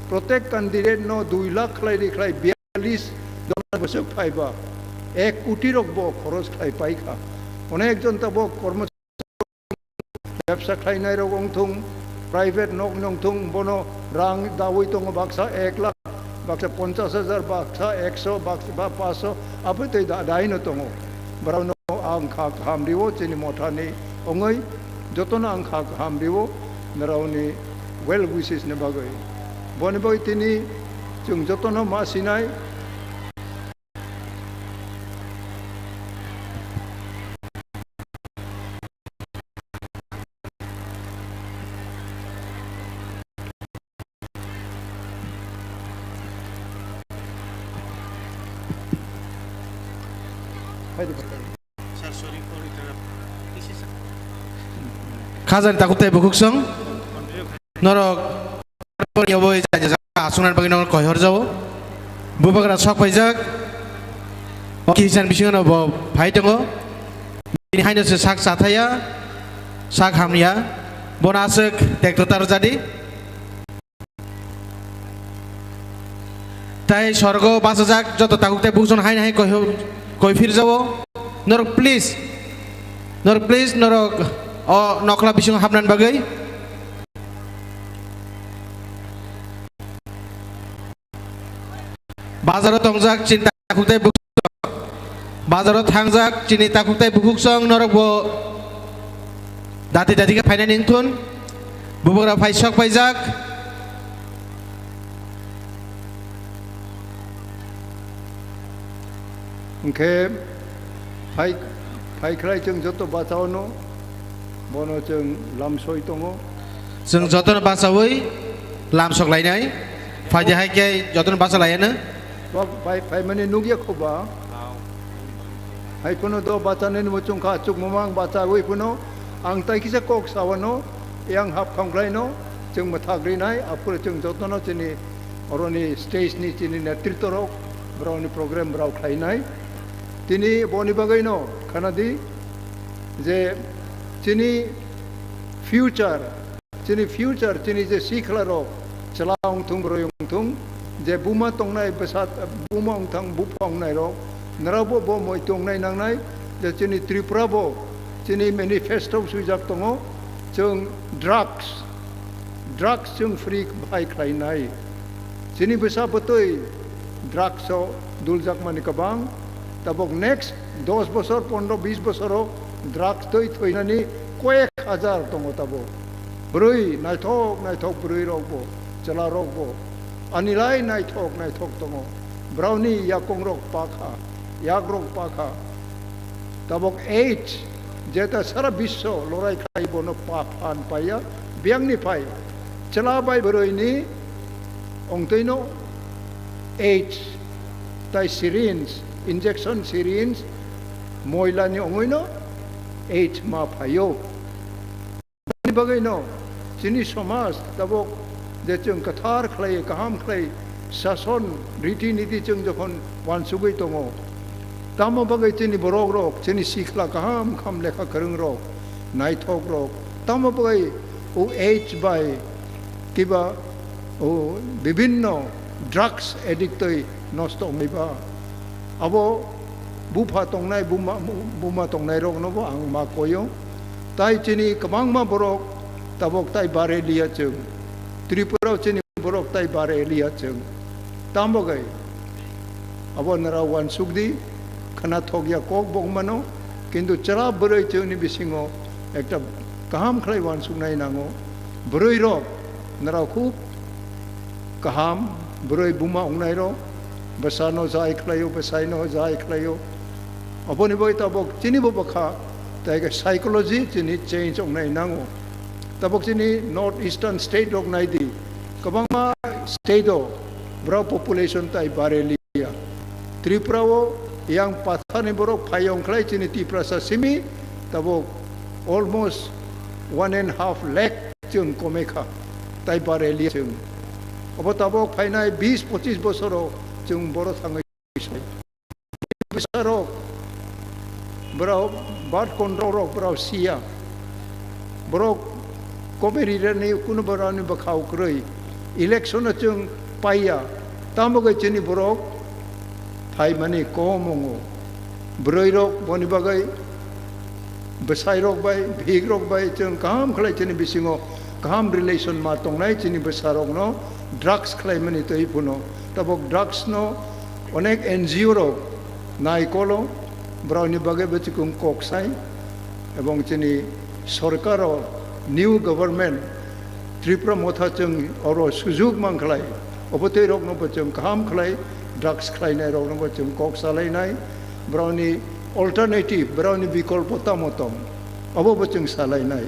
protek candidate no dui lakh khlai ri khlai biyallis jon bwswk phaiba, ek koti rok bo khoros khlai paikha. Onek jon tabok kormo bebsa khlainai rok wngthung, private nok ni wngthung, bono rang dawi tongo, baksa ek lakh, baksa ponchash hajar, baksa ekso, baksa ba paanch so, abotwi da-, daino tongo. Borokno ang kha kaham rio, chini mothani wngwi jotono ang kha kaham rio, norokni well wishes ni bagwi. Boni bagwi tini chwng jotono ma sinai. Khajani takhuk tei bukhuk song norok aswknani bagwi norok koihor jao. Bubagra sok paijak. O kisan bisingo no bo phai tongo. Bini haino se sak chathaya, sak hamya. Bono aswk tekto tar jadi. Tai sorgo bachajak joto takhuk tei bukhuk song haino hai koi, koi phirjao. Norok please, norok please, norok o nokla bisingo hapnani bagwi. Bazaro tongjak chini takhuk tei bukhuk song. Bazaro thangjak chini takhuk tei bukhuk song norok bo dati dati khe phainani wngthun. Bubagra phai sok paijak. Hwnkhe phai, phai khlai chwng joto bachaono, bono chwng lamsoi tongo. Chwng jotono bachaui lamsok lainai. Phaidi hai khe jotono bacha laiano. Bo phai, phaimani nukya kho ba? Hai phano do bachanani muchung kha, achuk mamang bachaui phano ang tai kisa kok sawano, yang hap khongkhlaino chwng mwthak rinai, aphuru chwng jotono chini oroni stage ni chini netrito rok, borokni program borok khlainai. Tini boni bagwino khana di je chini future, chini future, chini je sikla rok, chwla wngthung, bwrwi wngthung, je buma tongnai, bwsa, buma wngthang, bupha wngnai rok, nrabo bo moi tongnai nangnai, je chini Tripura bo, chini manifesto swijak tongo, chwng drugs, drugs chwng free bai khlainai. Chini bwsa bwtwi drugs o duljakmani kwbang. Tabok next dos bosor, pondro bis bosoro drugs twi thwinani koyek hajar tongo tabok. Bwrwi naithok naithok bwrwi rokbo, chwla rokbo anilai naithok naithok tongo. Borokni yakung rok pakha, yak rok pakha. Tabok AIDS, jeta sara biswo lorai khai bono pa-, phan paiya, biyangni phai chwla bai bwrwini ongtwino AIDS tai syringe, injection syringe, moilani ongwino AIDS ma phaio. Aboni bagwino chini somaj tabok je chwng kwthar khlai, kaham khlai, sason, riti niti chwng jokhon wansugwi tongo, tamo bagwi chini borok rok, chini sikla kaham kaham lekha kwrwng rok, naithok rok, tamo bagwi o AIDS bai kiba o bibinno drugs addict twi nosto wngwi ba? Abo bupha tongnai, buma, buma tongnairokno bo ang ma koyo. Tai chini kwbangma borok tabok tai bare liya chwng. Tripura o chini borok tai bare liya chwng. Tamo gai abo nara wansuk di, khna thokya kok bok mano, kintu chwla bwrwi chwngni bisingo ekta kaham khlai wansuknai nango. Bwrwi rok nara khub kaham, bwrwi buma ongnairok bwsano jai khlaio, bwsaino jai khlaio. Oboni bai tabok chini bo bwkha, tai khe psychology chini change ongnai nango. Tabok chini North Eastern state rok nai di, kwbangma state o borok population tai bare liya. Tripura o yang pathani borok phai ongkhlai chini Tiprasa simi tabok almost one and half lakh chwng komekha, tai bare liya chwng. Obo tabok phainai bis pochis bosoro chwng boro thangwi sai. Bwsarok, borok birth control rok borok siya. Borok kobe rirani kuno borokni bwkhao kwrwi. Election o chwng paiya. Tamo gai chini borok phaimani kom wngo. Bwrwi rok boni bagwi bwsai rok bai, bihik rok bai chwng kaham khlai chini bisingo kaham relation ma tongnai chini bwsa rokno drugs khlaimani twi phano. Tabok drugs no onek N G O rok nai kolo, borokni bagwi bo chikung kok sai, ebong chini sorkaro new government Tripura Motha chwng oro sujuk man khlai, obo twi rokno bo chwng kaham khlai, drugs khlainai rokno bo chwng kok salainai, borokni alternative, borokni bikolpo tamo tong, obo bo chwng salainai.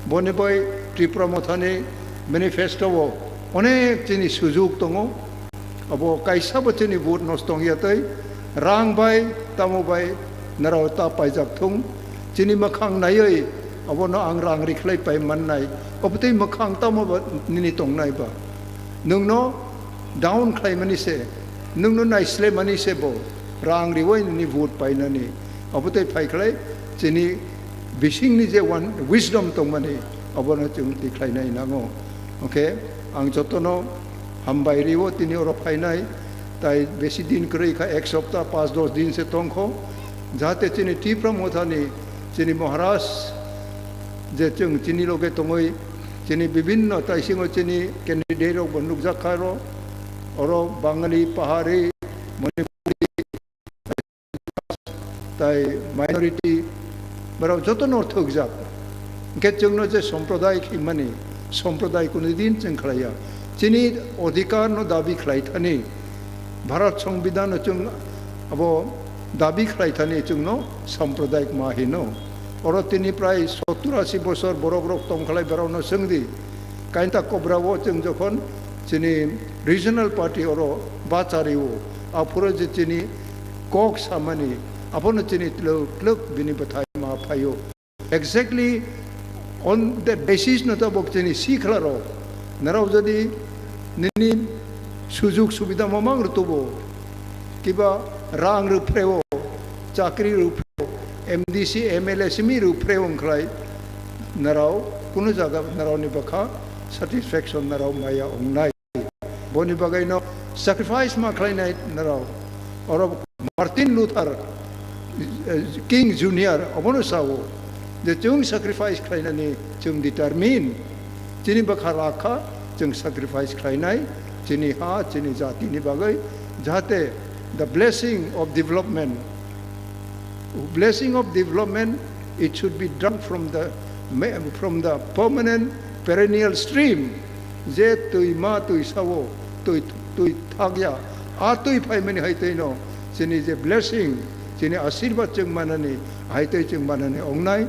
Boni bai Tripura Mothani manifesto o onek chini sujuk tongo. Abo kaisa bo chini vote nosto wngya tei rang bai tamo bai narao ta paijak thung. Chini mwkhang naiwi abono ang rang rikhlai pai mannai. Obotwi mwkhang tamo ba nini tongnai ba? Nwngno down khlaimani se, nwngno naislemani se bo rang riwi nini vote painani. Obotwi phaikhlai chini bisingni je wan wisdom tongmani abono chwng tikhlainai nango. Hwnkhe ang jotono hambai rio tini oro phainai, tai besi din kwrwi kha, ek sopta panch dos din se tongkho, jahate chini Tipra Mothani chini Maharaj je chwng chini loge tongwi chini bibinno taisingo chini candidate rok bo nukjak kha oro, oro Bangali, Pahari, Manipuri, tai minority, borok jotono thwkjak. Hwnkhe chwngno je sampradayik hinmani, sampradayik kunu din chwng khlaiya. Chini odhikar no dabi khlai thani, Bharat Songbidan no chwng abo dabi khlai thani chwngno sampradayik ma hino. Oro tini prai sottur ashi bosor borok rok tong khlai, borok no swngdi. Kainta kobra o chwng jokhon chini regional party oro bachari o, aphuru je chini kok samani, abono chini twlwk twlwk bini bwthai ma phaio. Exactly on the basis no tabok chini sikla rok, narao jodi nini sujug subida mamang rwtubo, kiba rang rwphreo, chakri rwphreo, M D C, M L A simi rwphreo wngkhlai, narao kunu jaga narao ni bwkha satisfaction narao maya wngnai. Boni bagwi no sacrifice ma khlainai narao. Oro Martin Luther, eh, King Junior obono sao je chwng sacrifice khlainani chwng determine. Chini bwkha rakha chwng sacrifice khlainai, chini ha, chini jati ni bagwi, jahate the blessing of development, blessing of development, it should be drawn from the ma-, from the permanent perennial stream. Je twi ma twi sao, twi, twi thakya, a twi phaimani hai twi no chini je blessing, chini asirwad chwng manani, hai twi chwng manani ongnai.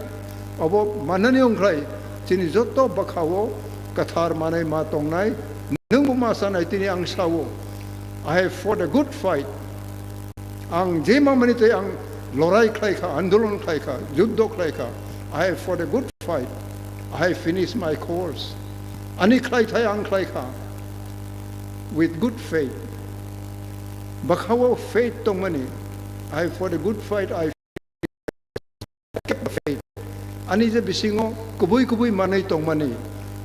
Obo manani ongkhlai chini joto bwkhao kwthar manai ma tongnai. Nwngbo ma sanai tini ang sao, "I have fought a good fight." Ang je mamani tei ang lorai khlai kha, andolon khlai kha, juddo khlai kha. "I have fought a good fight. I have finished my course." Ani khlai thai ang khlai kha with good faith. Bwkhao faith tongmani. "I have fought a good fight. I kept the faith." Ani je bisingo kubui kubui manwi tongmani,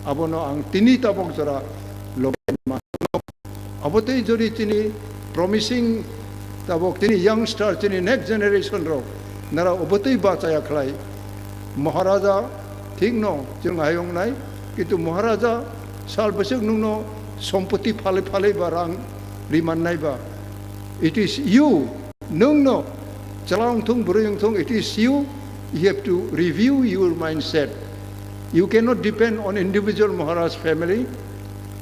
abono ang tini tabok jora logi ma. Abo tei jori chini promising Tabok chini youngster, chini next generation rok nara obotwi bachaya khlai. Maharaja thik no chwng ayong nai, kintu Maharaja sal bwswk nwngno sompoti phalwi phalwi ba rang riman nai ba. It is you, nwngno chwla wng thung, bwrwi wng thung, it is you, you have to review your mindset. You cannot depend on individual Maharaj family.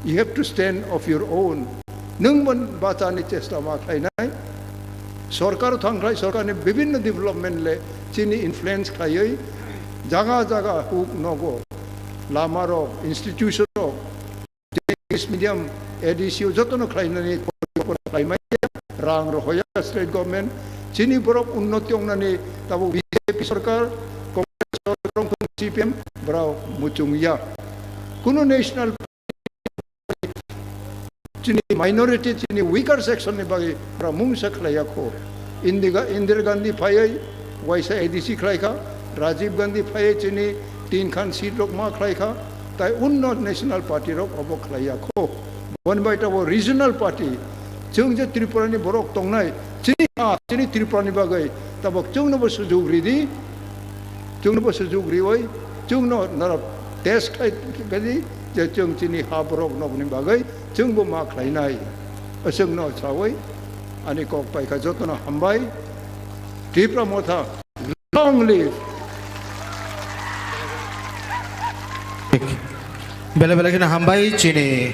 You have to stand of your own. Nwng bo bachani chesta ma khlainai. Sorkar thang khlai, sorkarni bibhinno development le chini influence khlaiwi jaga jaga huk nogo, lama rok, institution rok, English medium, A D C o jotono khlainani khlaimai rang rohoya state government. Chini borok unnoti ongnani tabuk B J P sorkar, Congress sorkar, C P M borok muchungya. Kunu national chini minority, chini weaker section ni bagwi pura mungsa khlaiya kho. Indiga-, Indira Gandhi phaiwi waisa A D C khlaikha, Rajiv Gandhi phaiwi chini tin khan seat rok ma khlaikha, tai unno national party rok obo khlaiya kho. Boni bai tabo regional party, chwng je Tripura ni borok tongnai, chini ha, chini Tripura ni bagwi tabok chwngno bo sujuk ridi, chwngno bo sujuk riwi, chwngno norok test khai kadi je chwng chini ha borok nokni bagwi chwngbo ma khlainai. Chwngno sawi ani kok paikha, jotono hambai. Tipra Motha, long live! Bele bele kheno hambai chini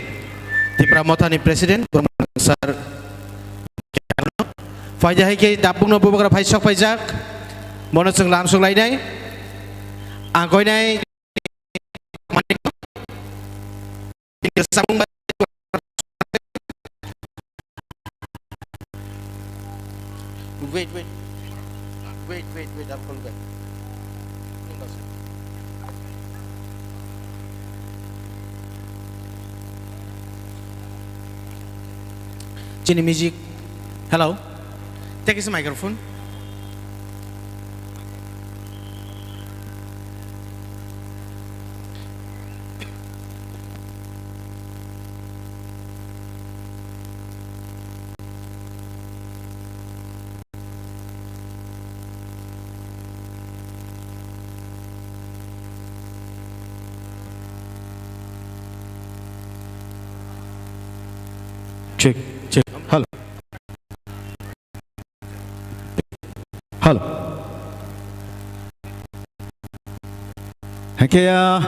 Tipra Motha ni president Burman sir. Phaidi hai khe tabukno bubagra phai sok phaijak. Bono chwng lamsok lainai. Ang koinai Wait, wait. Wait, wait, wait, I'm calling back. Chini music. Hello. Take this microphone. Check, check. Hello. Hello. Hake ya,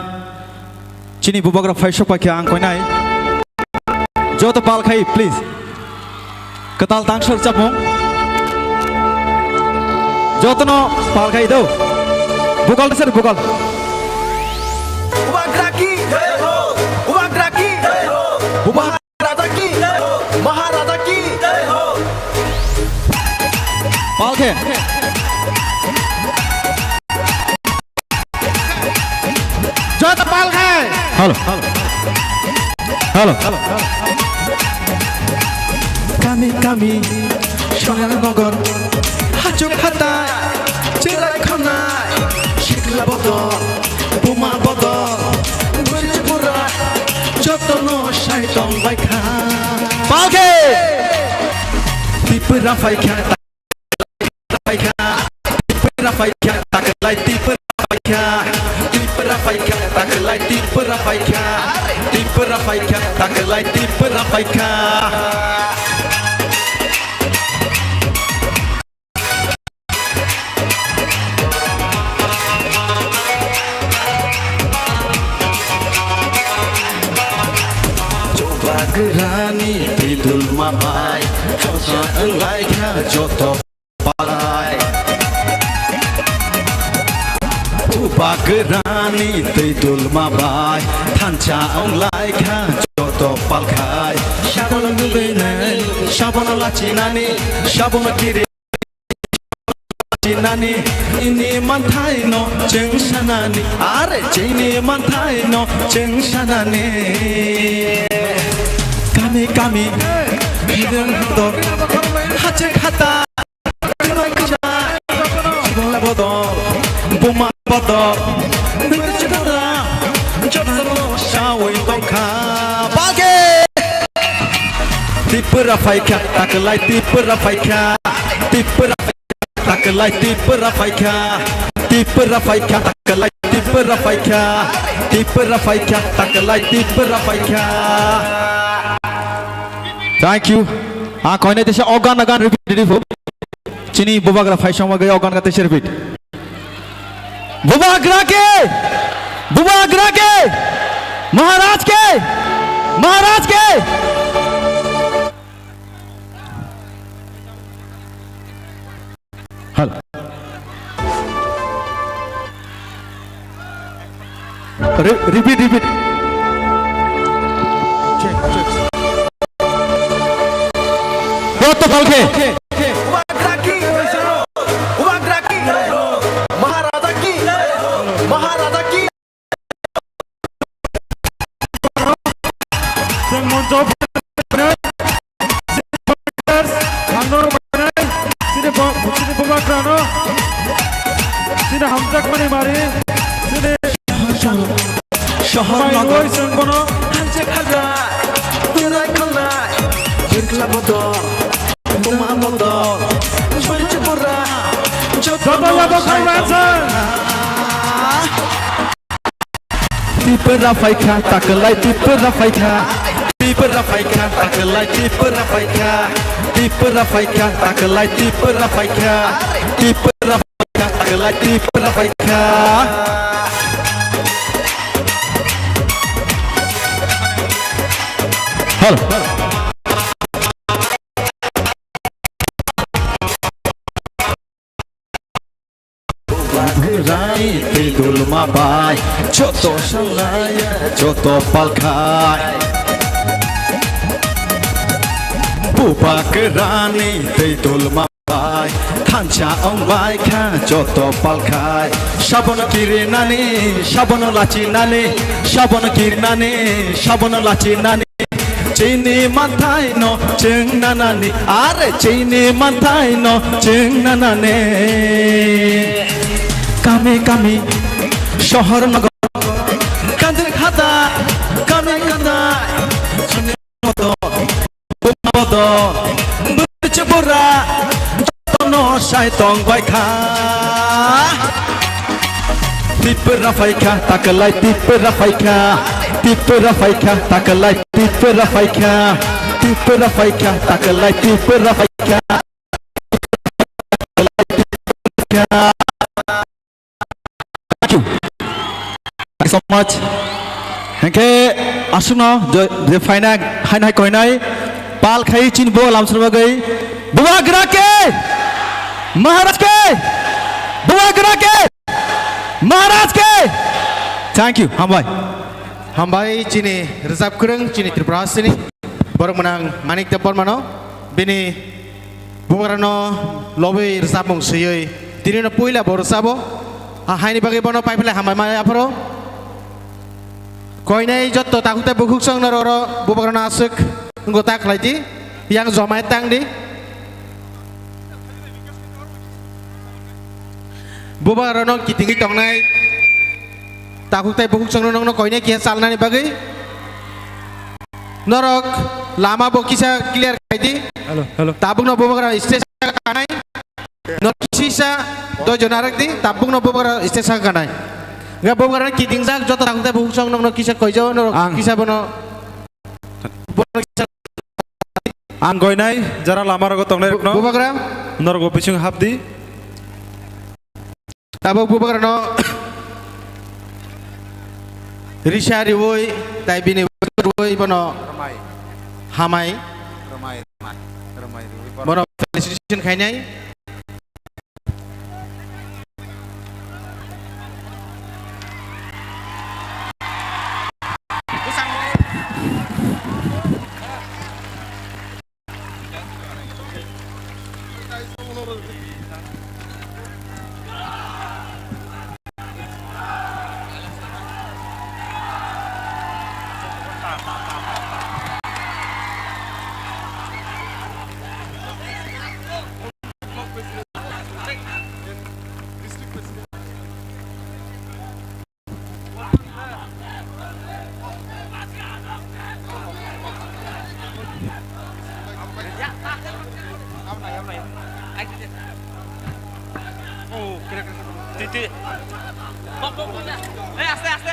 chini bubagra phai sok paikha ang koinai. Joto pal khai, please. Kwtal tangsar chapmung. Jotono pal khai do. Bukal sir, bukal. Bubagra ki jai ho. Bubagra ki jai ho. Bubagra Raja ki jai ho, Maharaja ki jai ho. Palkhe. Joto palkhe. Hello. Hello. Kami kami, Soyang Nogor, Hachuk Hatai, Chilai Khonai, Shikla Bodo. Buma bodol, bwrwi bura, jotono sai tong bai kha. Palkhe! Tipra phai kha, phai kha, Tipra phai kha, taklai Tipra phai kha, Tipra phai kha, taklai Tipra phai kha, Tipra phai kha, taklai Tipra phai kha. Chubagrani twi dulma bai, chosa wnglaikha joto palai. Chubagrani twi dulma bai, thansa wnglaikha joto palkhai. Sabono nugwinai, sabono lachinani, sabono kiri. Chinani, ini manthai no chwng sanani, are chini manthai no chwng sanani. Kami kami, hideng hodok, hachek hata, bodol, buma bodol, jotono sawi tongkha. Bage! Tipra phaikha, taklai Tipra phaikha. Tipra phaikha, takalai Tipra phaikha. Tipra phaikha, takalai Tipra phaikha. Tipra phaikha, takalai Tipra phaikha. Thank you. Ah, koine tesa ogan agan repeat repeat. Chini bubagra phai songma gaya ogan gate serpit. Bubagra ke! Bubagra ke! Maharaj ke! Maharaj ke! Hal. Re-, repeat, repeat. Check, check. Kotto palkhe. Ubagraki, Ubagraki, Maharaja ki, Maharaja ki. Chwng moncho ang norok bai chini bo-, chini bubagrano, chini hamjakmani mari, chini Sohor mai nogo. Roi chwng bono. Hanse khala, turai khala, birkla bodo, buma bodo, chwng chwng bora, joto joto no yabo sai khala tong. Tipra phaikha, takalai Tipra phaikha. Tipra phaikha, takalai Tipra phaikha. Tipra phaikha, takalai Tipra phaikha. Tipra phaikha, takalai Tipra phaikha. Hal. Rai tei dulma bai, joto salaya, joto palkhai. Bubagrani tei dulma bai, thansa ongbai kha, joto palkhai. Sabono kirinani, sabono lachinani, sabono kirinani, sabono lachinani. Chini manthai no chwng nanani, are chini manthai no chwng nanani. Kami kami, sohor nogor, kanjil khata, kami khata, chini moto, moto, bwrwi chubura, jotono sai tong bai kha. Tipra phaikha, takalai Tipra phaikha. Tipra phaikha, takalai Tipra phaikha. Tipra phaikha, takalai Tipra phaikha. Thank you. Thank you so much. Hengke aswkno je, je phaina haino hai koinai pal khai chini bo lamsor bagwi Bubagra ke! Maharaj ke! Bubagra ke! Maharaj ke! Thank you. Hambai. Hambai chini rwchap kwrwng chini Tripura sini. Borok mwnang Manik Debbarmano bini bubagrano lobwi rwchapmung swiwi tinino puila bo rwchabo. Ha, haini bagwi bono paiphile hambai maya aphuru. Koinai jotto takhuk tei bukhuk chwng norok oro bubagrano aswk wngwi ta khlai di. Yang jomai tang di. Bubagrano kitingwi tongnai takhuk tei bukhuk chwngno nokno koinai kiya chalnani bagwi. Norok lama bo kisa clear khai di. Hello, hello. Tabukno bubagra stage saka kanai. Norok kisa doi jon arek di, tabukno bubagra stage saka kanai. Ga bubagra kitingjak joto takhuk tei bukhuk chwng nokno kisa koijo, norok ang kisa bono. Ang goinai jara lama rogo tongnai rokno. Bubagra. Norok bo bising hap di. Tabuk bubagrano risa riwi tai bini riwi bono hamai bono felicitation khainai. এই আস্তে আস্তে।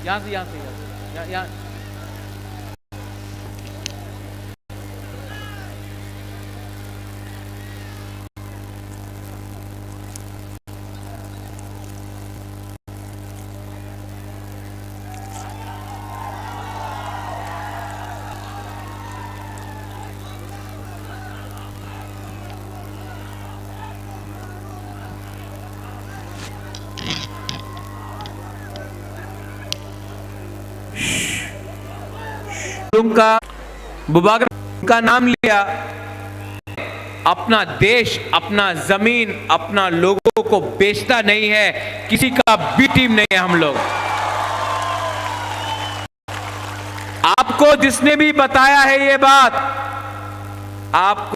यहाँ से, यहाँ से, यहाँ से। यहाँ, यहाँ। तुम का बुबागरा का नाम लिया। अपना देश, अपना जमीन, अपना लोगों को बेचता नहीं है, किसी का बी टीम नहीं है हम लोग। आपको जिसने भी बताया है ये बात, आपको